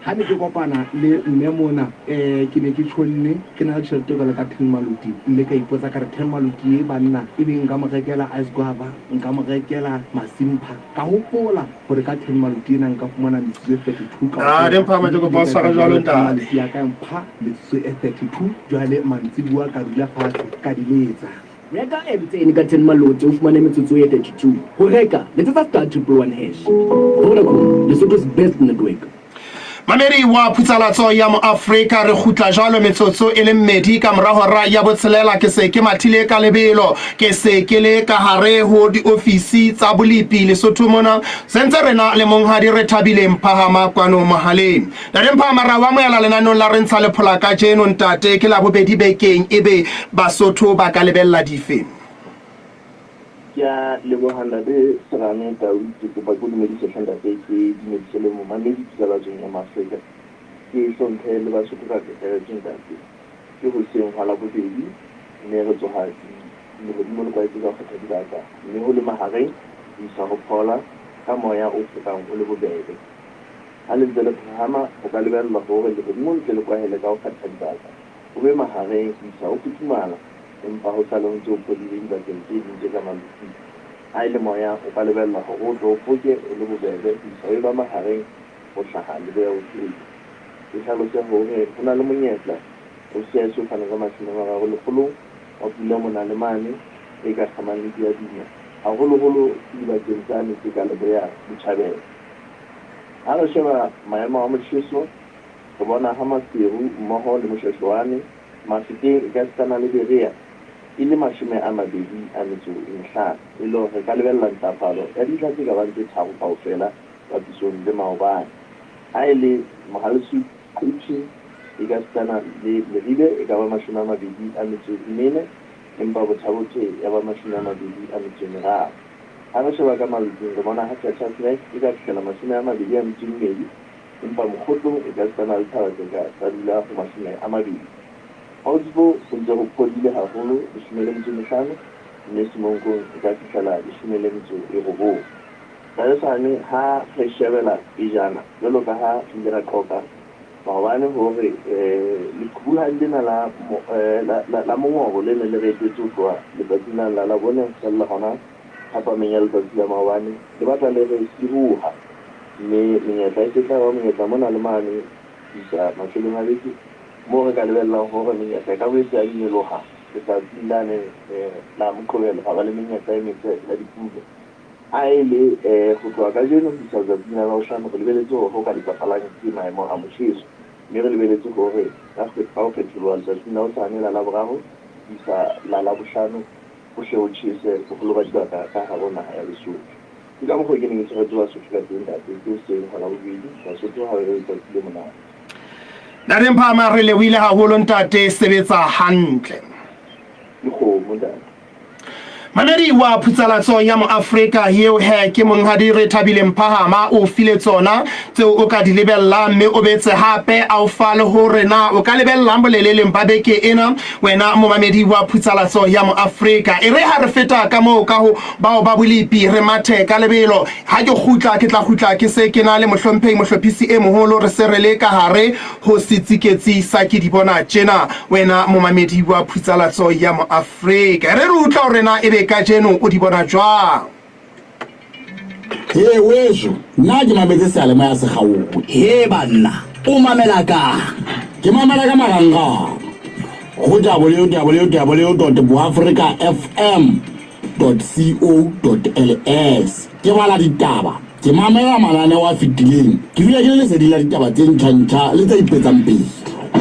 Ha ne ke kopana le mme mona um ke ne ke tjhonne ke na le tjhelete jwalo ka ten maloti mme ka ipotsa ka re ten maloti e banna ebe nka mo rekela ice guava nka mo rekela masimpha ka hopola hore ka ten maloti ena nka fumana metsotso e 32 Ah, kaofela Dimpha mme ke ke kopa ile o ka tshware etsa jwalo jwalo ten ntate. maloti ya ka ya mpha metsotso e 32 jwale mantsibuwa ka dula fatshe ka di letsa. Reka MTN ka 10 Maloti o fumane metsotso e 32. Ho reka, letsetsa star 111 hash. Vodacom, Lesotho's best network. Mamedi wa phutsalatso ya Moafrika, re kgutla jwalo metsotso e le mmedi ka mora hora ya botshelela. Ke se ke mathile ka lebelo, ke se ke le ka hare ho diofisi tsa bolepi Lesotho mona. Sentse re na le monghadi Rethabile Mphahama kwano mohaleng. Ntate Mphahama, ra o amohela lenaneong la Re Ntsha Lephola kajeno. Ntate, ke Labobedi bekeng, ebe Basotho ba ka lebella dife? Ke a leboha Ntate Serame Tau, ke kopa ke o dumedise hle ntate, ke dumedise le momamedi Pitsalatsong ya Maafrika, ke hlomphe le Basotho ka kakaretso ntate. Ke hoseng hwa Labobedi mme re tsoha lehodimo le kwahetse ka ho kgetha dibaka mme ho le mahareng ho isa ho phola ka moya o fokang o le bobebe. Ha le ntse le phahama, ho ka lebellwa hore lehodimo le tle le kwahele ka ho kgetha dibaka, ho be mahareng ho isa ho futhumala, empa ho sale ho ntse ho phodile dibakeng tse ding tse ka malupung. Ha e le moya, ho ka lebellwa hore o tle o foke o le bobebe ho isa ho eba mahareng ho hlaha leboya-bophirima. Ke hlalose hore ho na le monyetla o seae o fanang ka 30 lekgolong wa pula mona le mane e ka kgamang le diaduma, haholoholo dibakeng tsane tse ka leboya-botjhabela. Ha re sheba maemo a motjheso, re bona ha Maseru mmoho le Moshweshwane, Mafikeng ekasitana le Berea e le 25, e le hore re ka lebella ntlafalo ya dintlha tse ka bang tse tharo kaofela papisong le maobane. Ha e le Mohale'shoek, Quthing ekasitana le Leribe e ka ba 24, empa Botha-Bothe ya ba 23. Ha re sheba ka malotsing, re bona ha Qacha's Nek e ka fihlela 22, empa Mokgotlong e ka sitana le Thaba-Tseka tsa dula ho 20. Houtbo ho ntse ho phodile haholo, 15, mme Semonkong e ka fihlela 19. Tlalesane ha re shebela pejana, jwalo ka ha re ile ra qoqa maobane hore leqhubuhadi lena la mongobo le ne le re etetse ho tloha letsatsing lane la Labone ho fella hona thapameng ya letsatsi la maobane, le batla le re siruha, mme menyetla e se tla ba monyetla mona le mane ho isa mafelong a beke, moo re ka lebellang hore menyetla e ka boetse ya nyoloha letsatsing lane la Moqebelo, ha ba le menyetla e metle ya dipula. Ha e le ho tloha kajeno ho isa letsatsing la Labohlano, re lebeletse hore ho ka letsafalang ke maemo a motjheso, mme re lebeletse hore ka ho kgetholoha letsatsing la hosane la Laboraro ho isa la Labohlano, ho hle ho tjhese boholo ba dibaka ka hare ho naha ya Lesotho. Ke ka mokgwa oo ke neng ke tshwaretse Basotho ka teng, Ntate. Ke hoseng hora bobedi, Basotho ha ba be letsatsi le monate. Ntate Mphama, re lebohile haholo ntate, sebetsa hantle. Ke kgomo, ntate. Mamedi wa phutsalatso ya Moafrika yeo he ke Monghadi Rethabile Mphahama o file tsona tseo o ka di lebellang mme o betse hape a o fa le hore na o ka lebellang boleleleng ba beke ena wena momamedi wa phutsalatso ya Moafrika. E re ha re feta ka moo ka ho bao ba bolepi re mathe ka lebelo. Ha ke kgutla ke tla kgutla ke se ke na le mohlomphehi mohlophisi e moholo re se re le ka hare ho setsiketsi sa ke di bona tjena wena momamedi wa phutsalatso ya Moafrika. Afrika. Re re utlwa hore na ebe kajeno o di bona jwang. Hee weso, nna ke mametse seyalemoya se kgaowe. Hee banna, o mamela kang? Ke mamela ka marangrang go www dot boafrikafm dot co dot ls. Ke bala ditaba, ke mamela mananeo a fetileng, ke dula ke le leseding la ditaba tse ntjha-ntjha le tse ipetsang pele.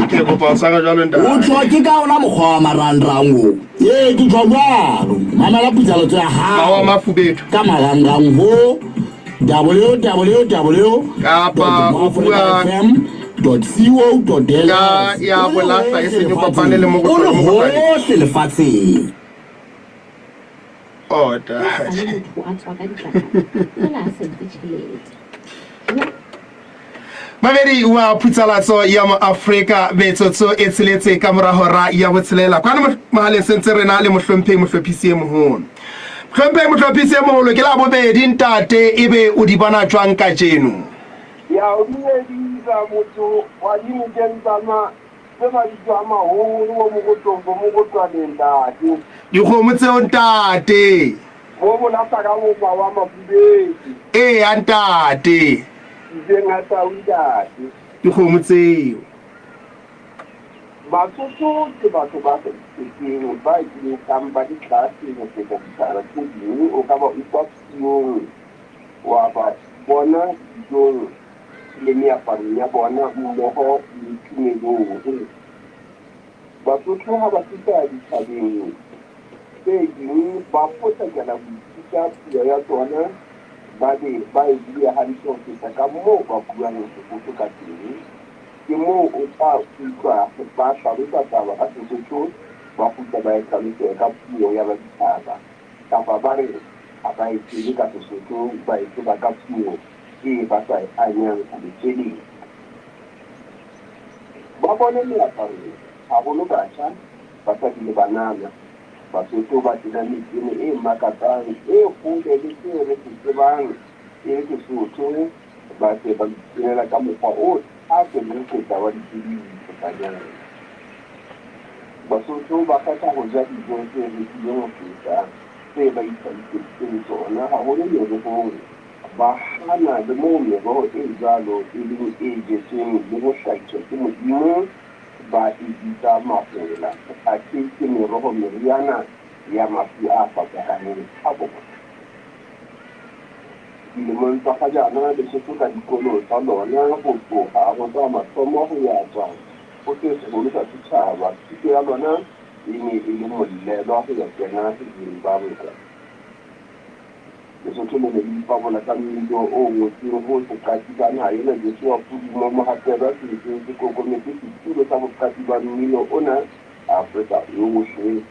Ke kopa o tshware jwalo ntate. O tjho ke ka ona mokgwa wa marangrang o. Ee, ke tjho jwalo. Mamela putsalatso ya hao. Mawa mafubedu. Ka marangrang ho www. Kapa o bua .co.ls. Ka ya bolahla e seng e kopane le O le mokotlwane. hohle lefatsheng. Oh, Sa le ntate. motho a tswa ka ditlakala fela a sentse tjhelete. Jo! Mamedi wa phutsalatso ya Moafrika metsotso e tsheletse ka mora hora ya botshelela. Kwano mohaleng sentse re na le mohlomphehi mohlophisi e moholo. Mohlomphehi mohlophisi e moholo ke la bobedi ntate ebe o di bona jwang kajeno? Ke a o dumedisa motho wa dinokeng tsa ma Tse mabitso a maholo bo Mokotong bo Mokotwaneng ntate. Dikgomo tseo ntate. Bo bolahla ka bopa wa Mafubedu. Eya ntate. Itseng ha tau ntate. Dikgomo tseo. Basotho ke batho ba sa itshepeng, ba inkang ba le tlase ho feta ditjhaba tse ding. O ka ba utlwa puong, wa ba bona dijong. le meaparong ya bona mmoho le tumelong. Basotho ha ba fihla ditjhabeng tse ding ba potlakela ho ithuta puo ya tsona ba be ba e bue hantle ho feta ka moo ba buang Sesotho ka teng. Ke moo o tla utlwa ba hlalosa taba ka Sesotho ba kgutla ba e hlalose ka puo ya baditjhaba kapa ba re ha ba e tsebe ka Sesotho ba e tseba ka puo e ba sa e anyang ho letšeleng. Ba bone meaparong, haholo batjha, basadi le banana. Basotho ba tena metene e makatsang, e hole le se re se tsebang e le Sesotho, ba se ba itenela ka mokgwa o thata le ho feta wa ditsebiso tsa nyalo. Basotho ba kgetha ho ja dijo tse rekilweng ho feta tse ba itlhahiseditseng tsona, haholo merohong. Ba hana le moo meroho e jwalo e leng e jetsweng le ho hlahiswa ke Modimo, ba e bitsa mahola, athe ke meroho meriana ya mafu a fapakaneng a bona. Dilemong tsa kgajana, Lesotho ka dikolo tsa lona ho tloha ho tsa mathomo ho ya tswa ho se seholo sa setjhaba, thuto ya lona e ne e le mollelwa ho ya kena Zimbabwe. Lesotho le ne le ipabola ka mmino o ngotsweng ho seqapi ba naha ena Joshua Pudumo Mohapelwa se ntseng se kokometse setulo sa boqapi ba mmino ona Afrika yohle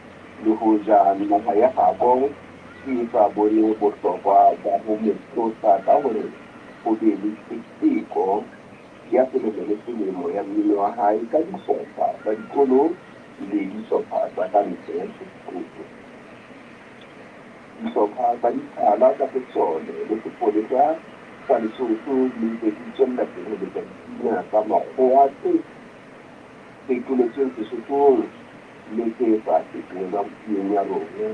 le hoja naha ya habo e sa bone bohlokwa ba ho mo tlotla ka hore ho be le keteko ya selemo le selemo ya mmino wa hae ka dihlopha tsa dikolo le dihlopha tsa ka ntle ho dikolo. Dihlopha tsa diphala tsa sesole le sepolesa sa Lesotho di ntse di tswella pele ho letsa dipina tsa makgowa tse fetoletsweng Sesothong le tse sa fetolelwang puong ya rona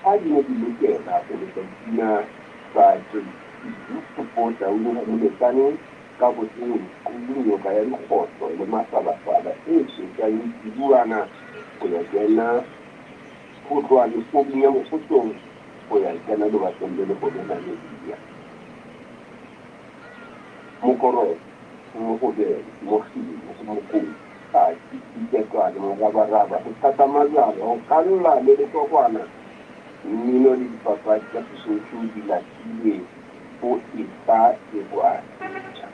ha di ne di lokela ho letsa dipina tsa JC Popo Taung Moletsane ka botseng Qulu Noka ya Dikgohlo le Masalafala e tjhesang e tsibuana ho ya kena Ho tloha mehloding ya mokgohlong ho ya kena lewatleng le leholo la Namibia. Mokoroto, mohobelo, mokgilo, mokopu, kgati, diketwane, morabaraba, ho thata majwala, ho kalla le lehlokwana, mmino le dipapadi tsa Sesotho di lahlilwe ho esa ekwa setjha.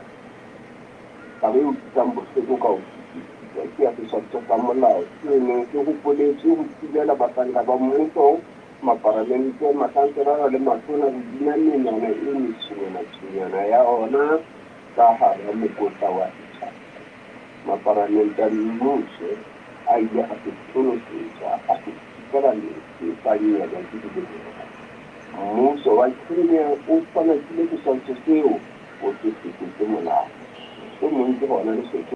Taba e utlwisang bohloko ka ho fetisisa ke ya seswantso sa molao se neng se hopoletswe ho thibela bahlanka ba mmuso Maparamente, makhanselara le matona ho bina menwana e metshonyana-tshonyana ya ona ka hara mokotla wa setjhaba. Maparamente a mmuso a ile a se tonosetswa a se thibela metsi sa nyelwa ke dilebela. Mmuso wa Kenya o twanakile setshwantsho seo o se fetotse molao. Mohlomong ke hona Lesotho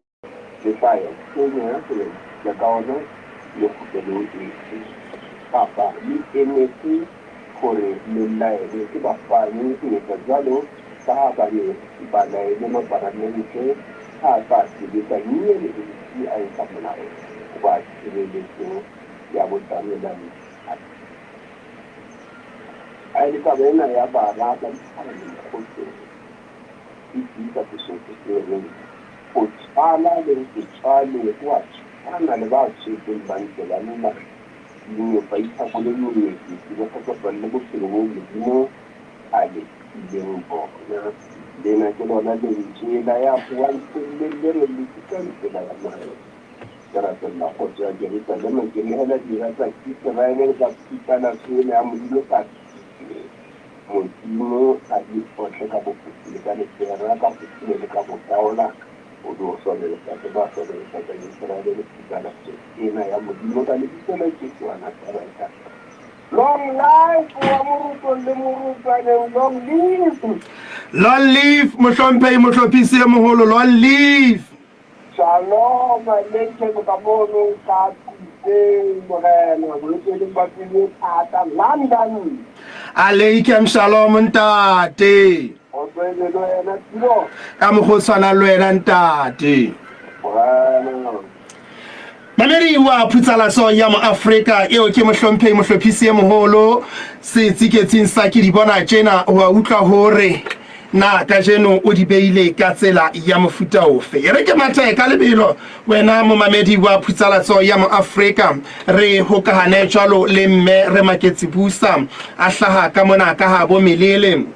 le tla ya Kenya ho ya itshetla ka ona le kgutle le o etse. Kapa le emetse hore le laelwe ke bafani ho etsa jwalo ka ha ba ne ba laele maparamente ha a tla sebetsa mme le ANC a etsa molao wa tshireletso ya botsamaelani Ha e le taba ena ya bara ba ditjhaba le lekgotleng, e tiisa Sesotho se reng, Ho tswala le ho se tswale ho a tshwana le ba tswetseng ba ntse ba lla, dinyopa ithakole monyeketsi le kgotsofalle bophelo boo Modimo a le fileng bona. Lena ke lona lentswe la ya hoang felleng le reng, Lokisang tsela ya Morena. Ke rapella kgotso ya Jerusalema, ke nehela dira tsa Iseraele le tsa phutsalatso ena ya Modimo ka pele. Modimo a di otle ka bofofu le ka lepera, ka bophelo le ka botaola, o di o hlohonolofatse ba hlohonolofatsang Iseraele le phutsalatso ena ya Modimo ka lebitso la Jesu wa Nasaretha. Long life wa morutong le morutwaneng, long live! Long live, Mohlomphehi Mohlophisi e Moholo, long live! Shalom le Theko ka mono ka Thuseng Morena bolokeleng ba pelo e thata London. Aleikem shalom ntate. Kgotso e be le wena Tiro. Ka mokgwa o tshwanang le wena ntate. Morena. Mamedi wa Phutsalatso ya Moafrika eo ke mohlomphehi mohlophisi e moholo setsiketsing sa ke di bona tjena wa utlwa hore na kajeno o di beile ka tsela ya mofuta ofe. E re ke mathe ka lebelo wena momamedi wa Phutsalatso ya Moafrika re hokahane jwalo le mme re Maketsi Busa a hlaha ka mona ka habo Melele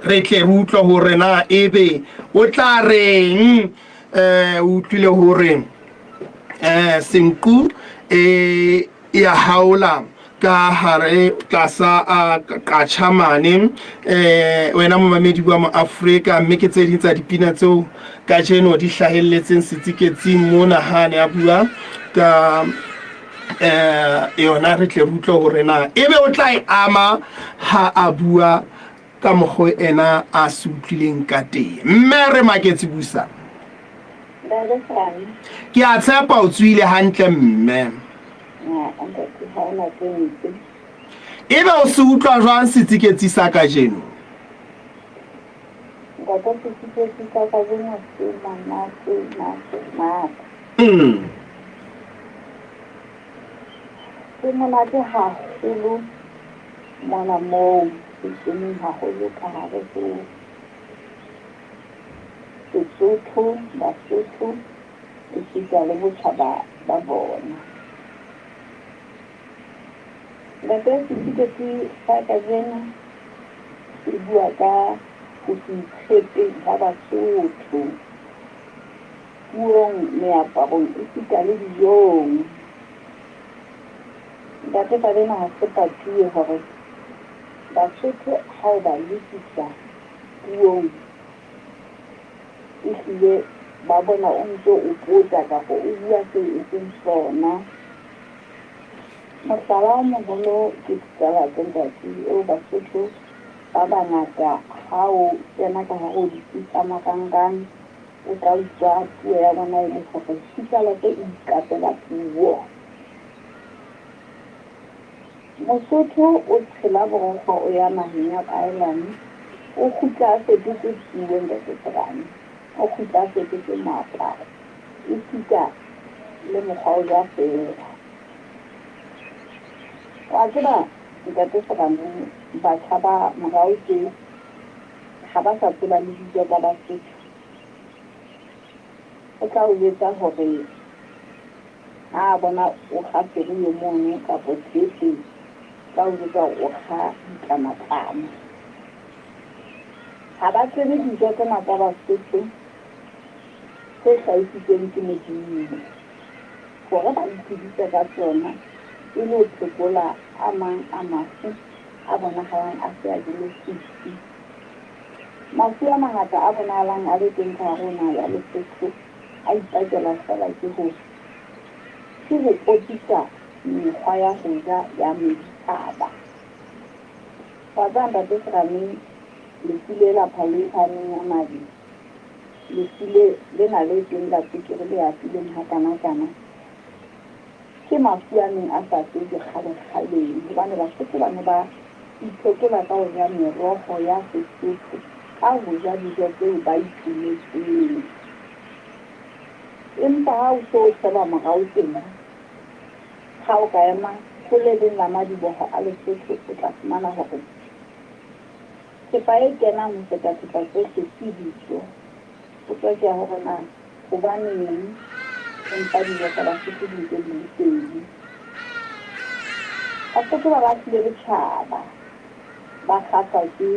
re tle re utlwe hore na ebe o tla reng eh o utlwile hore eh senku e ya haola ka hare tlasa a qatjha mane eh wena momamedi wa moAfrika mme ke tse ding tsa dipina tseo kajeno di hlahelletseng setsiketsing mona ha ne a bua ka eh yona re tle re utlwe hore na ebe o tla e ama ha a bua ka mokgwa ena a se utlwileng ka teng. Mme re maketse busa. Ke a tshepa o tsoile hantle mme. Ebe o se utlwa jwang setsiketsi sa kajeno? Ntate, setsiketsi sa kajeno se monate, nate, nate. Se monate haholo mona moo se keneng haholo ka hare ho Sesotho, Basotho esita le botjhaba ba bona. Ntate, setiketi sa kajeno se bua ka ho se itshepe ha Basotho puong, meaparong esita le dijong. Ntate, taba ena ha se patuwe hore Basotho ha o ba lokisa puong ehlile ba bona o ntso o pota kapa o bua seo e seng sona. Mohlala o moholo ke Putsalatso ntate eo Basotho ba bangata ha o kena ka hare ho ditsi tsa marangrang o tla utlwa puo ya bona e le hore Putsalatso e iqapela puo. Mosotho o tshela borokgo o ya naheng ya baahelani, o kgutla a fetotse puo ntate Serame, o kgutla a fetotse moaparo esita le mokgwa o ja feela. Wa tseba ntate Serame batjha ba morao tje ha ba sa tseba le dijo tsa Basotho. O tla o jwetsa hore Ha a bona o kga ferie mono kapo thepe, tla o jwetsa hore o kga ditlamatlama. Ha ba tsebe dijo tsena tsa Basotho tse hlahisitsweng ke Modimo. Hore ba itsebise ka tsona, e le ho phekola a mang a mafu a bonahalang a se a jele setsi. Mafu a mangata a bonahalang a le teng ka hare ho naha ya Lesotho a ipakela feela ke ho ke ho kopitsa mekgwa ya ho ja ya meditjhaba. Wa tseba Ntate Serame, lefu le la phalo e phahameng ya madi, lefu le lena le teng la tswekere le atileng hakanakana, Ke mafu a neng a sa tsejwe kgalekgaleng hobane Basotho ba ne ba iphekola ka ho ja meroho ya Sesotho, ka ho ja dijo tseo ba itemetseng. Empa ha o so o sheba morao tjena, ha o ka ema ho le leng la madiboho a Lesotho o tla fumana hore thepa e kenang ho feta thepa tsohle ke dijo. Potso ke ya hore na Hobaneng empa dijo tsa Basotho di ntse di le teng? Basotho ba lahlile botjhaba, ba kgahlwa ke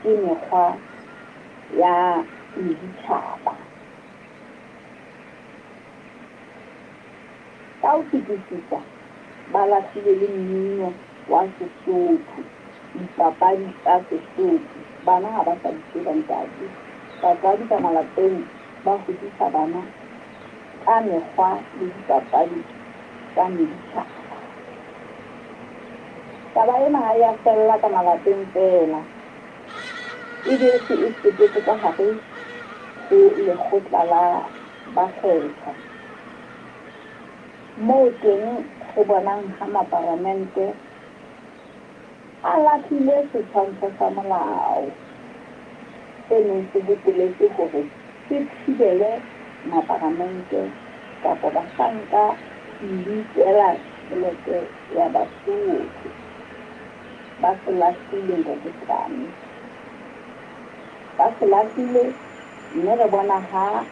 ke mekgwa ya meditjhaba. Ka ho fetisisa, ba lahlile le mmino wa Sesotho, dipapadi tsa Sesotho. Bana ha ba sa di tseba, ntate. Batswadi ka malapeng ba hodisa bana ka mekgwa le dipapadi tsa meditjhaba. Taba ena ha e a fella ka malapeng feela, e boetse e fetetse ka hare ho lekgotla la bakgethwa. Moo teng re bonang ha maparamente a lahlile setshwantsho sa molao se neng se hopoletswe hore se thibele maparamente kapa bahlanka ho inkela tjhelete ya Basotho. Ba se lahlile, Ntate Serame. Ba se lahlile mme re bona ha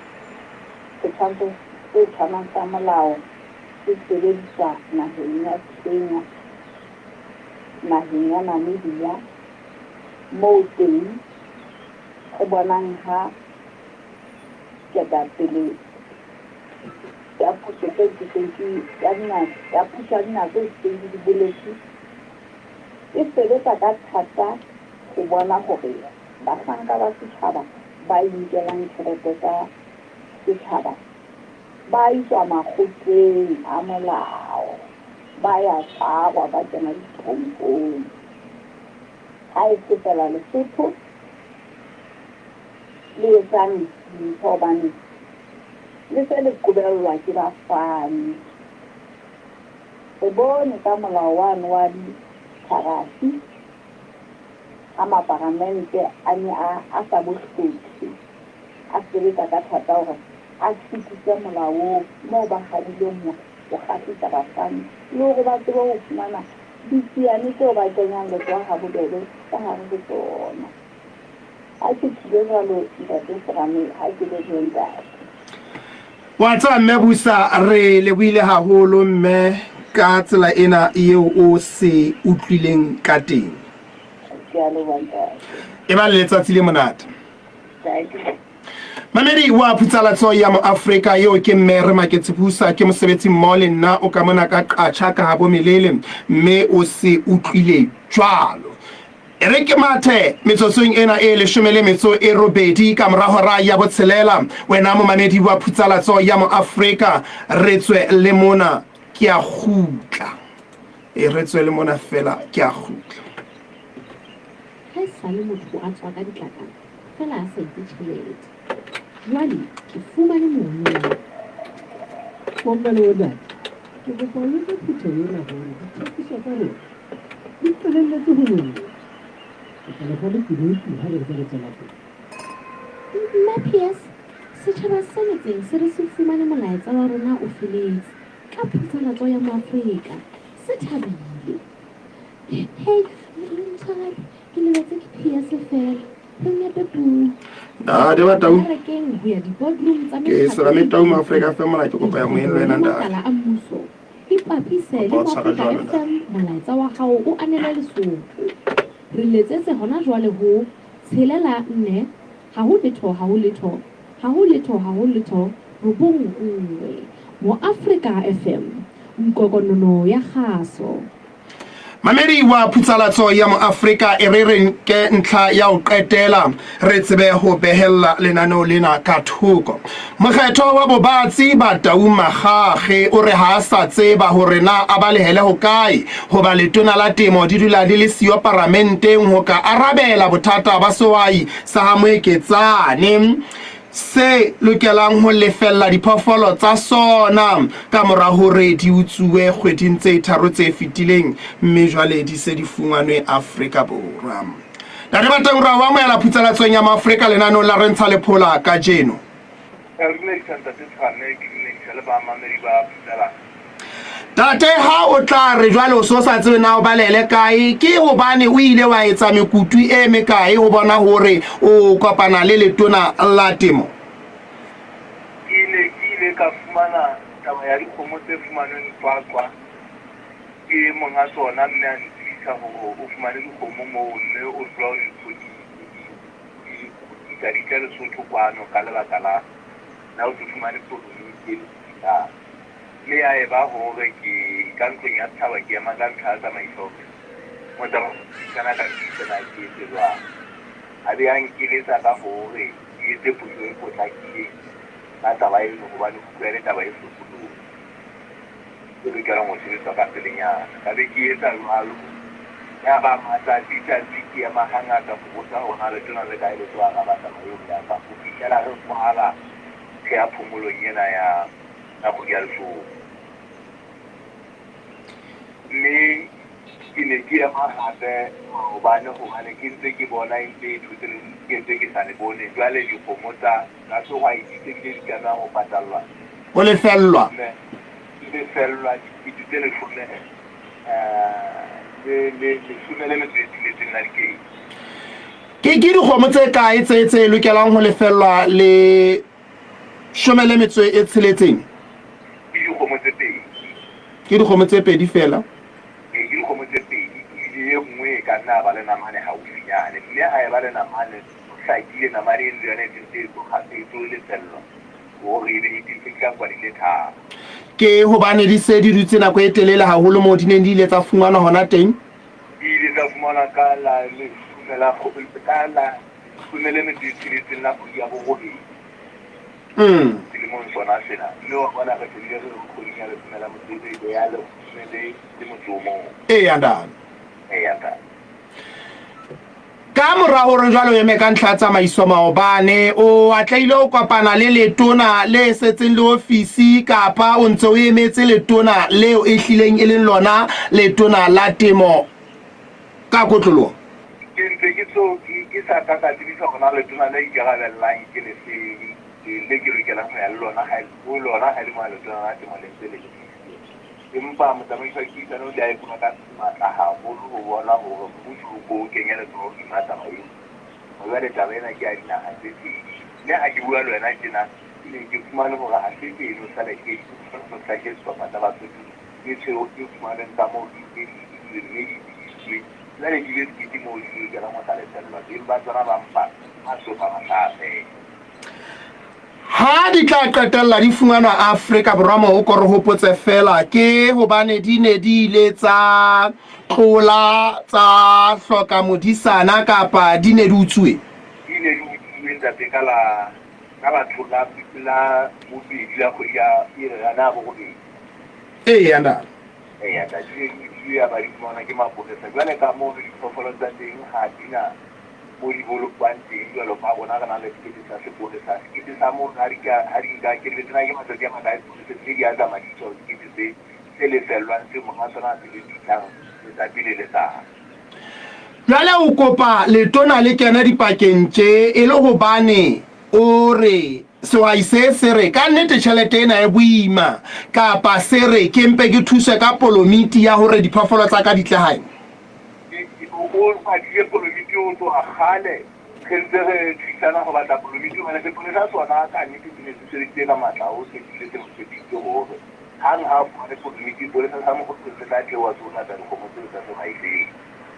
Setshwantsho se tshwanang sa molao se sebediswa naheng ya Kenya, naheng ya Namibia, moo teng re bonang ha ketapele ya puso tseo ke seng ke ya dinaha ya puso ya dinaha tseo ke seng ke di boletse e sebetsa ka thata ho bona hore bahlanka ba setjhaba ba inkelang tjhelete tsa setjhaba ba iswa makgotleng a molao, ba ya tshwarwa, ba kena diteronkong. Ha e se feela Lesotho le etsang dintho hobane le se le qobellwa ke bafani. Re bone ka molao wane wa ditharafi ha maparamente a ne a a sa bo hlophe, a sebetsa ka thata hore a fetise molao oo moo ba habileng hore o kgahlisa bafani le hore ba tsebe ho fumana ditsiane tseo ba kenyang letsoho habobebe ka hare ho tsona. Ha ke tjhile jwalo Ntate Serame, ha ke lebohe Ntate. Wa tseba mme Busa, re lebohile haholo mme ka tsela ena eo o se utlwileng ka teng. Ke a leboha ntate. E ba le letsatsi le monate. Thank you. Mamedi wa Phutsalatso ya Moafrika eo ke mme re maketse Busa, ke mosebetsi mmoho le nna o ka mona ka Qacha ka habo Melele, mme o se utlwile jwalo. E re ke mathe metsotsong ena e 18 ka mora hora ya botshelela. Wena momamedi wa Phutsalatso ya Moafrika, re tswe le mona, ke a kgutla. E re tswe le mona feela, ke a kgutla. Ha e sale motho a tswa ka ditlakana feela a sa itse tjhelete. Jwale ke fumane mono. Bomme le bontate, ke kopa ho jwetsa phutheho ena hore ditshepiso tsa rona di qelelletse ho nyoloha. Ke tla le fa lekunutu ha re ntse re tswela pele. Mme Pierce, setjhaba se metseng se re se fumane molaetsa wa rona o feletse ka phutsalatso ya Moafrika. Se thabile. Hei, ntshwarele, ke lebetse ke Pierce feela. Re nyepe puo. Ntate wa Tau. Marekeng ho ya di-boardroom tsa Ke mekgatlo Serame e Tau Moafrika FM mona ke kopa ya moyeng le wena le ntate. makala a mmuso. Ipapise le Kopa o tshware Moafrika jwalo ntate. FM molaetsa wa hao o anele Lesotho. Re letsetse hona jwale ho tshelela nne ha ho letho ha ho letho ha ho letho ha ho letho robong nngwe. Moafrika FM. Nkokonono ya kgaso. Mamedi wa Phutsalatso ya Moafrika, e re re nke ntlha ya ho qetela re tsebe ho behella lenaneo lena ka thoko. Mokgetho wa Bobatsi ba Taung Makgakge o re ha a sa tseba hore na a balehele hokae hoba letona la temo di dula di le siyo paramenteng ho ka arabela bothata ba sehwai sa ha Moeketsane se lokelang ho lefella diphoofolo tsa sona ka mora hore di utsuwe kgweding tse tharo tse fetileng mme jwale di se di fumanwe Afrika Borwa. Ntate Bateng, ra o amohela phutsalatsong ya Maafrika lenaneong la Re Ntsha Lephola kajeno. Ke a dumedisa Ntate Tshwane, ke dumedisa le bamamedi ba Phutsalatso. Tate, ha o tla re jwale o se o sa tsebe na o balele kae, ke hobane o ile wa etsa mekutu e mekae ho bona hore o kopana le letona la temo? Ke ne ke ile ka fumana taba ya dikgomo tse fumanweng Qwaqwa ke monga tsona mme a ntsebisa hore o fumane dikgomo moo mme o hlola ho di kgutlisa di tle Lesotho kwano ka lebaka la la ho se fumane polomiti e lokisang. Mme ya eba hore ke ka ntlong ya setjhaba ke ema ka ntlha ya tsamaiso hore motsamaisi a ka nthuse na ke etse jwang. A be a nkeletsa ka hore ke etse potso e potlakileng ka taba eno hobane ke utlwa e le taba e hlokolosi e lokelang ho sebetswa ka pelenyana. Ka be ke etsa jwalo. Yaba matsatsi tsatsi ke ema hangata ho botsa hore na letona le kae le tlo araba taba eo ya ka ho fihlela re kwala re ya phomolong ena ya ka kgwedi ya leshome. Mme ke ne ke ema hape maobane hobane ke ntse ke bona e ntse e thotse le ke ntse ke sa le bone. Jwale dikgomo tsa tsa sehwai di se bile di tlameha ho patallwa. Ho lefellwa. Di lefellwa dikete tse leshome le le leshome le metso e tsheletseng la dikete. Ke ke dikgomo tse kae tse tse lokelang ho lefellwa le Shome le metso e tsheletseng. Ke dikgomo tse pedi. Ke dikgomo tse pedi feela. Ee, ke dikgomo tse pedi. Ebile e nngwe e ka nna ya ba le namane haufinyane. Mme ha e ba le namane, ho hlakile namane eno le yona e sentse e tlo kgahlwa, e tlo lefellwa hore e be e tiise di tla nkwa di le tharo. Ke hobane di se di dutse nako e telele haholo moo di neng di ile tsa fumanwa hona teng. Di ile tsa fumanwa ka la leshome la ka la leshome le metso e tsheletseng la kgwedi ya borobedi. Selemong sona sena. Mme wa bona re se bile re re kgweding ya leshome la motso e ya leshome le le motso o mong. Eya ntate. Eya ntate. Ka mora hore jwale o eme ka ntlha ya tsamaiso maobane, o atlehile ho kopana le letona le setseng le ofisi kapa o ntse o emetse letona leo e hlileng e leng lona letona la temo ka kotloloho? Ke ntse ke so ke, ke sa ka ka tsebisa hore na letona le ikarabellang ke lefeng le ke lokelang ho ya le lona ha ho lona ha e le mona letona la temo le ntse le le siyo. Empa motsamaisi wa dipuisano o ile a e bua ka matla haholo ho bona hore mmuso o ko o kenye letsoho hodima taba eo. Jwale taba ena ke ya dinaha tse pedi. Mme ha ke bua le wena tjena, ke ne ke fumane hore ha se tseno feela ke ke sehlopha sa Basotho tse tshweu tse fumanweng ka moo di ntse di utswitswe mme di tsebisitswe. Jwale di be sekete moo di lokelang ho tla lefellwa. Beng ba tsona ba mpa ba soka ba hlaha feela. Ha di tla qetella di fumanwa Afrika Borwa moo o ko re hopotse feela ke hobane di ne di ile tsa tlola tsa hloka modisana kapa di ne di utsuwe? Di ne di utsuwe ntate ka la ka la la la bobedi la kgwedi ya ya borobedi. Eya ntate. Eya ntate, di ne di utsuwe ya ba di fumanwa ke mapolesa. Jwale ka mono diphoofolo tsa teng ha di na mo di bolokwang teng jwalo ka rona re na le sekete sa sepolesa. Sekete sa mono ha di ka ha di nka ke lebetse na ke matsatsi a makae sepolesa mme di a tsamaya di iswa ho sekete se se lefellwang se monga sona a se lefisang letsatsi le letsatsi. Jwale o kopa letona le kene dipakeng tje e le hobane o re Sehwai se se re, Ka nnete tjhelete ena e boima, kapa se re, Ke mpe ke thuswe ka polomiti ya hore diphoofolo tsa ka di tle hae. O batlile polomiti ho tloha kgale re ntse re thusana ho batla polomiti hobane sepolesa sona ka nnete se ne se sebeditse ka matla ohle se bile se mo tshepisitse hore hang ha a fumane polomiti sepolesa sa Mokhotlong se tla theoha se ho lata dikgomo tseo tsa sehwai seo.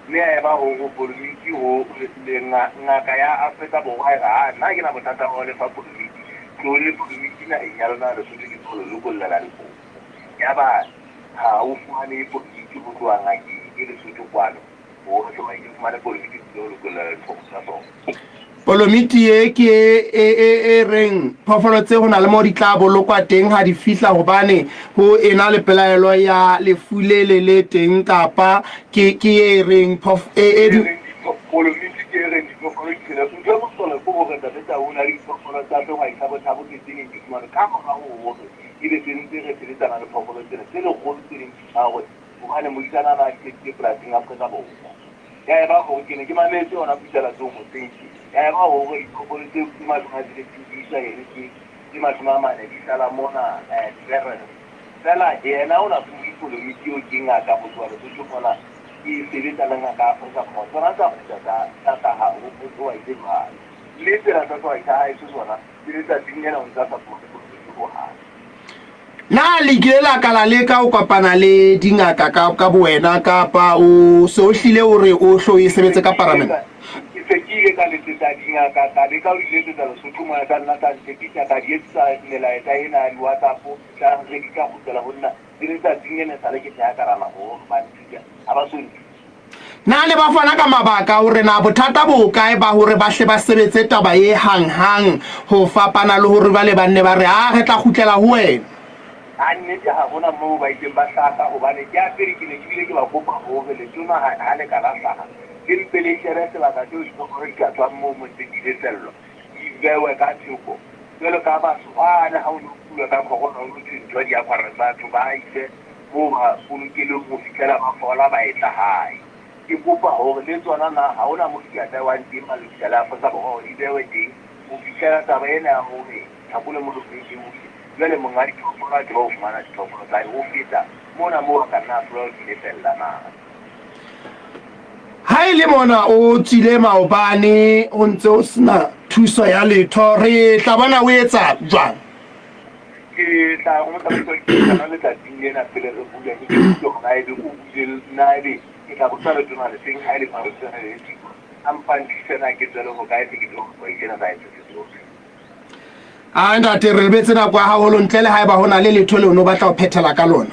Mme ya eba ho ho polomiti ho le nga, ngaka ya Afrika Borwa e re, Ha, nna ha ke na bothata ba ho le fa polomiti. Tloong le polomiti naheng ya lona ya Lesotho ke tlo le lokollela dikgomo. Yaba Ha o fumane polomiti ho tloha ngakeng e Lesotho kwano, hore sehwai se fumane polomiti se tlo lokolla dikgomo tsa sona. Polomiti e ke e, e, e reng phoofolo tse ho na le moo di tla bolokwa teng ha di fihla hobane ho ena le pelaelo ya lefu le le le teng kapa ke ke e reng phof e, e di Polomiti ke e reng diphoofolo di phele. Ntho e mohlolo ke hore Ntate Tau o na le diphoofolo tsa sehwai sa Bothabo tse neng di fumanwe ka mora hore ebe se ntse re sebetsana le phoofolo tsena tse lekgolo tse ding di tshwarwe hobane modisana a ne a di tlisitse polasing Afrika Borwa. Ya eba hore ke ne ke mametse yona puisalatsong hoseng tje. Ya eba hore diphoofolo tseo tse 60 di iswa Herekeng, tse 40 di sala mona Clarens. Feela yena o na fuwe polomiti eo ke ngaka ho tloha Lesotho mona e sebetsa le ngaka ya Afrika Borwa. Tsona tsa kgutla tsa tsa hlaha ho sehwai se jwalo. Mme tsena tsa sehwai sa haeso tsona le letsatsing lena o ntse a sa fumane polomiti hohang. Na le kile la ka la leka ho kopana le dingaka ka, ka bowena kapa o se o hlile o re o hlo e sebetse ka paramente? Ke se ke ile ka letsetsa dingaka, ka leka ho di letsetsa Lesotho mona, tsa nna tsa ntshepisa, ka di etsetsa melaetsa ena ya di-WhatsApp, tsa re di tla kgutlela ho nna. Le letsatsing lena esale ke theha karana hore ba nthusa, ha ba so nthuse. Na le ba fana ka mabaka hore na bothata bo hokae ba hore ba hle ba sebetse taba e hang-hang ho fapana le hore jwale ba nne ba re, Ah, re tla kgutlela ho wena? Ka nnete ha hona moo ba ileng ba hlaka hobane ke a pele ke ne ke bile ke ba kopa hore letona ha, ha le ka la hlaha le mpe le shebe sebaka seo diphoofolo di ka tswang moo mo ntseng di lefellwa, di bewe ka thoko. Jwalo ka batho bane ha o ne o kula ka corona ho no thwe ntho di a batho ba ise moo ba bolokelong ho fihlela ba fola ba etla hae. Ke kopa hore le tsona na ha hona moo di ka bewang teng malokisa le Afrika Borwa hore di bewe teng ho fihlela taba ena ya hore Tlhakole Molope e wile. Jwale monga diphoofolo a tseba ho fumana diphoofolo tsa hae ho feta mona moo a ka nna a hlola ho di lefella na. Ha e le mona o tswile maobane ho ntse ho sena thuso ya letho, re tla bona o etsa jwang? Ke tla go motsamaisi wa dipuisano letsatsing lena pele re bula ke ke utlwe hore na ebe o buile na ebe ke tla botsa letona lefeng ha e le mona le tiko a mpa nthuse na ke tswele ho kae tle ke tsebe ho sehwai sena sa haeso se tsohle. A ntate re lebetse nako ya haholo ntle le haeba ho na le letho leo no batla ho phethela ka lona.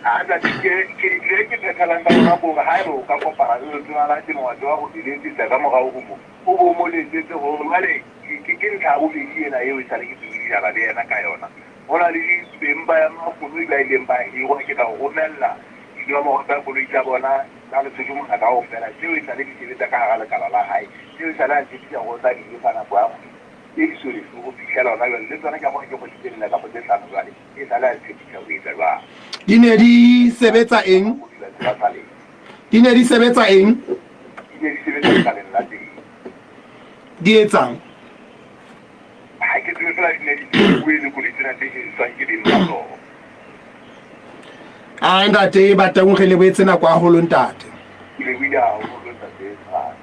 A ntate ke ke le ke phethelang ka lona kore haeba o ka kopana le letona la temo wa tseba ho le letsetsa ka morao ho moo o bo mo letsetse hore jwale Ke, ke ntlha ya bobedi ena eo esale ke tsebisana le yena ka yona. Ho na le beng ba makoloi ba ileng ba hirwa, ke tla o romella dinomoro tsa koloi tsa bona tsa Lesotho mona kaofela, tseo esale di sebetsa ka hara lekala la hae, tseo esale a ntshepisa hore o tla di lefa nako ya kgwedi e di so lefe ho fihlela hona jwale. Le tsona ke a bona ke kgwedi tse nne kapa tse hlano jwale esale a ntshepisa ho etsa jwalo. Di ne di sebetsa eng? Ba sa lefe. Di ne di sebetsa eng? Di ne di sebetsa lekaleng la teng. Di etsang? Ha ke tsebe fela di ne di bue le koloi tsena tse hiriswang ke beng ba tsona. A ntate Bataung re lebohetse nako haholo ntate. Ke lebohile haholo ntate Tshwane.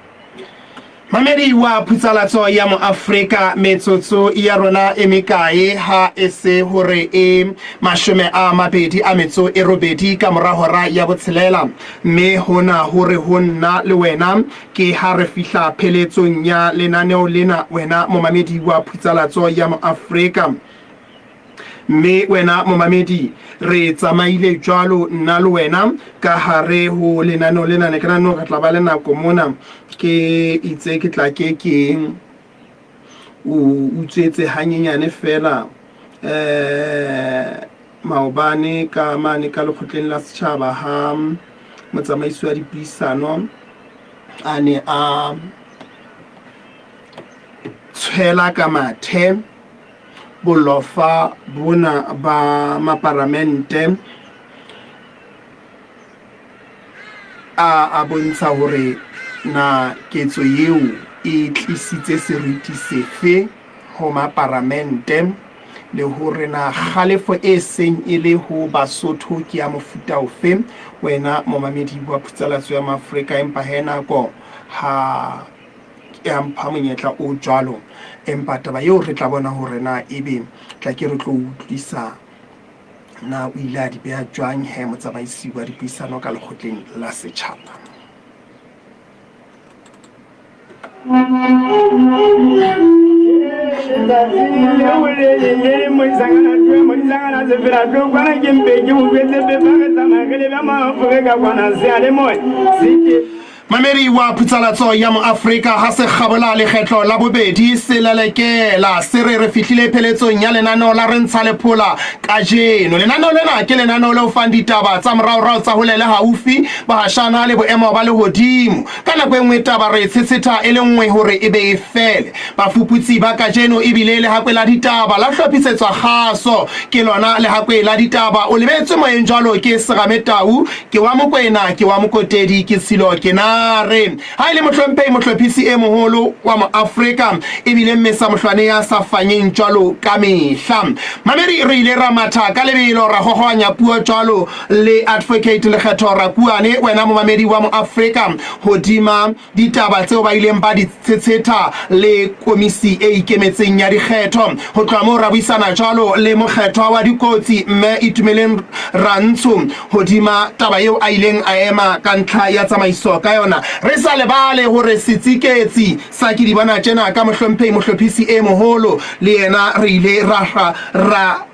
Mamedi wa phutsalatso ya Moafrika, metsotso ya rona e mekae ha e se hore e 28 ka mora hora ya botshelela, mme hona ho re ho nna le wena Ke ha re fihla pheletsong ya lenaneo lena, wena momamedi wa Phutsalatso ya Moafrika. Mme wena momamedi, re tsamaile jwalo nna le wena ka hare ho lenaneo lena. Ne ke nahane hore re tla ba le nako mona, ke itse ke tla ke ke o utswetse hanyenyane feela eh maobane ka mane ka lekgotleng la setjhaba ha motsamaisi wa dipuisano a ne a tshwela ka mathe bolofa bona ba maparamente a a bontsha hore na ketso eo e tlisitse seriti sefe ho maparamente le hore na kgalefo e seng e le ho Basotho ke ya mofuta ofe. Wena momamedi wa Phutsalatso ya Maafrika, empa he nako ha ya mpha monyetla o jwalo, empa taba eo re tla bona hore na ebe tla ke re tlo utlwisa na o ile a di beha jwang he motsamaisi wa dipuisano ka lekgotleng la setjhaba. Letsatsing leo le leng le leng modisangana tloha modisangana sefela tlo kwana ke mpe ke utlwetse pepa re tsamaya re leba maafrika kwana seyalemoya se ke Mamedi wa phutsalatso ya Moafrika ha se kgabola lekgetlo la bobedi se lelekela se re re fihlile pheletsong ya lenaneo la Re Ntsha Lephola kajeno. Lenaneo lena ke lenaneo le o fang ditaba tsa moraorao tsa hole le haufi, bohashana le boemo ba lehodimo. Ka nako e nngwe taba re e tshetshetha e le nngwe hore e be e fele. Bafuputsi ba kajeno e bile lehakwe la ditaba la hlophisetswa kgaso. Ke lona lehakwe la ditaba o lebetswe moyeng jwalo ke Serame Tau, Ke wa Mokwena, ke wa Mokotedi, ke Tshilo, ke Nare. Ha e le Mohlomphehi Mohlophisi e Moholo wa Moafrika, e bile Mmesa Mohlwane ya sa fanyeng jwalo ka mehla. Mamedi, re ile ra matha ka lebelo, ra gogoanya puo jwalo le Advocate Lekgetho Rakuane, wena momamedi wa Moafrika, hodima ditaba tseo ba ileng ba di tshetshetha le Komisi e Ikemetseng ya Dikgetho. Ho tloha moo ra buisana jwalo le mokgethwa wa dikotsi Mme Itumeleng Rantsho hodima taba eo a ileng a ema ka ntlha ya tsamaiso ka yona. Re sa lebale hore setsiketsi sa ke di bona tjena ka Mohlomphehi Mohlophisi e Moholo le yena re ile ra hla ra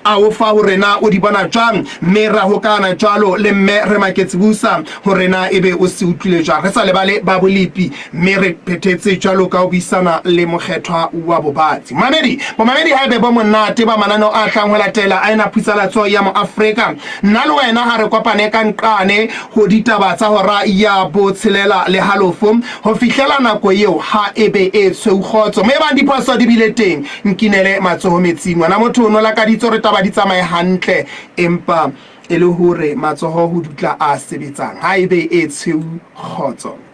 A o fa hore na o di bona jwang, mme ra hokahana jwalo le Mme Remaketsi Busa hore na ebe o se utlwile jwang. Re sa lebale ba bolepi, mme re phethetse jwalo ka ho buisana le mokgethwa wa bobatsi. Momamedi, bomamedi haebe bo monate ba mananeo a tlang ho latela a ena phutsalatso ya Moafrika. Nna le wena ha re kopane ka nqane ho ditaba tsa hora ya botshelela le halofo ho fihlela nako eo ha ebe e tshweu kgotso. Mo ebang diphoso di bile teng, Nkinele matsoho metsing. Ngwana motho o no lakaditse hore taba di tsamaye hantle, empa e le hore matsoho ho dutla a sebetsang. Ha ebe e tshweu kgotso.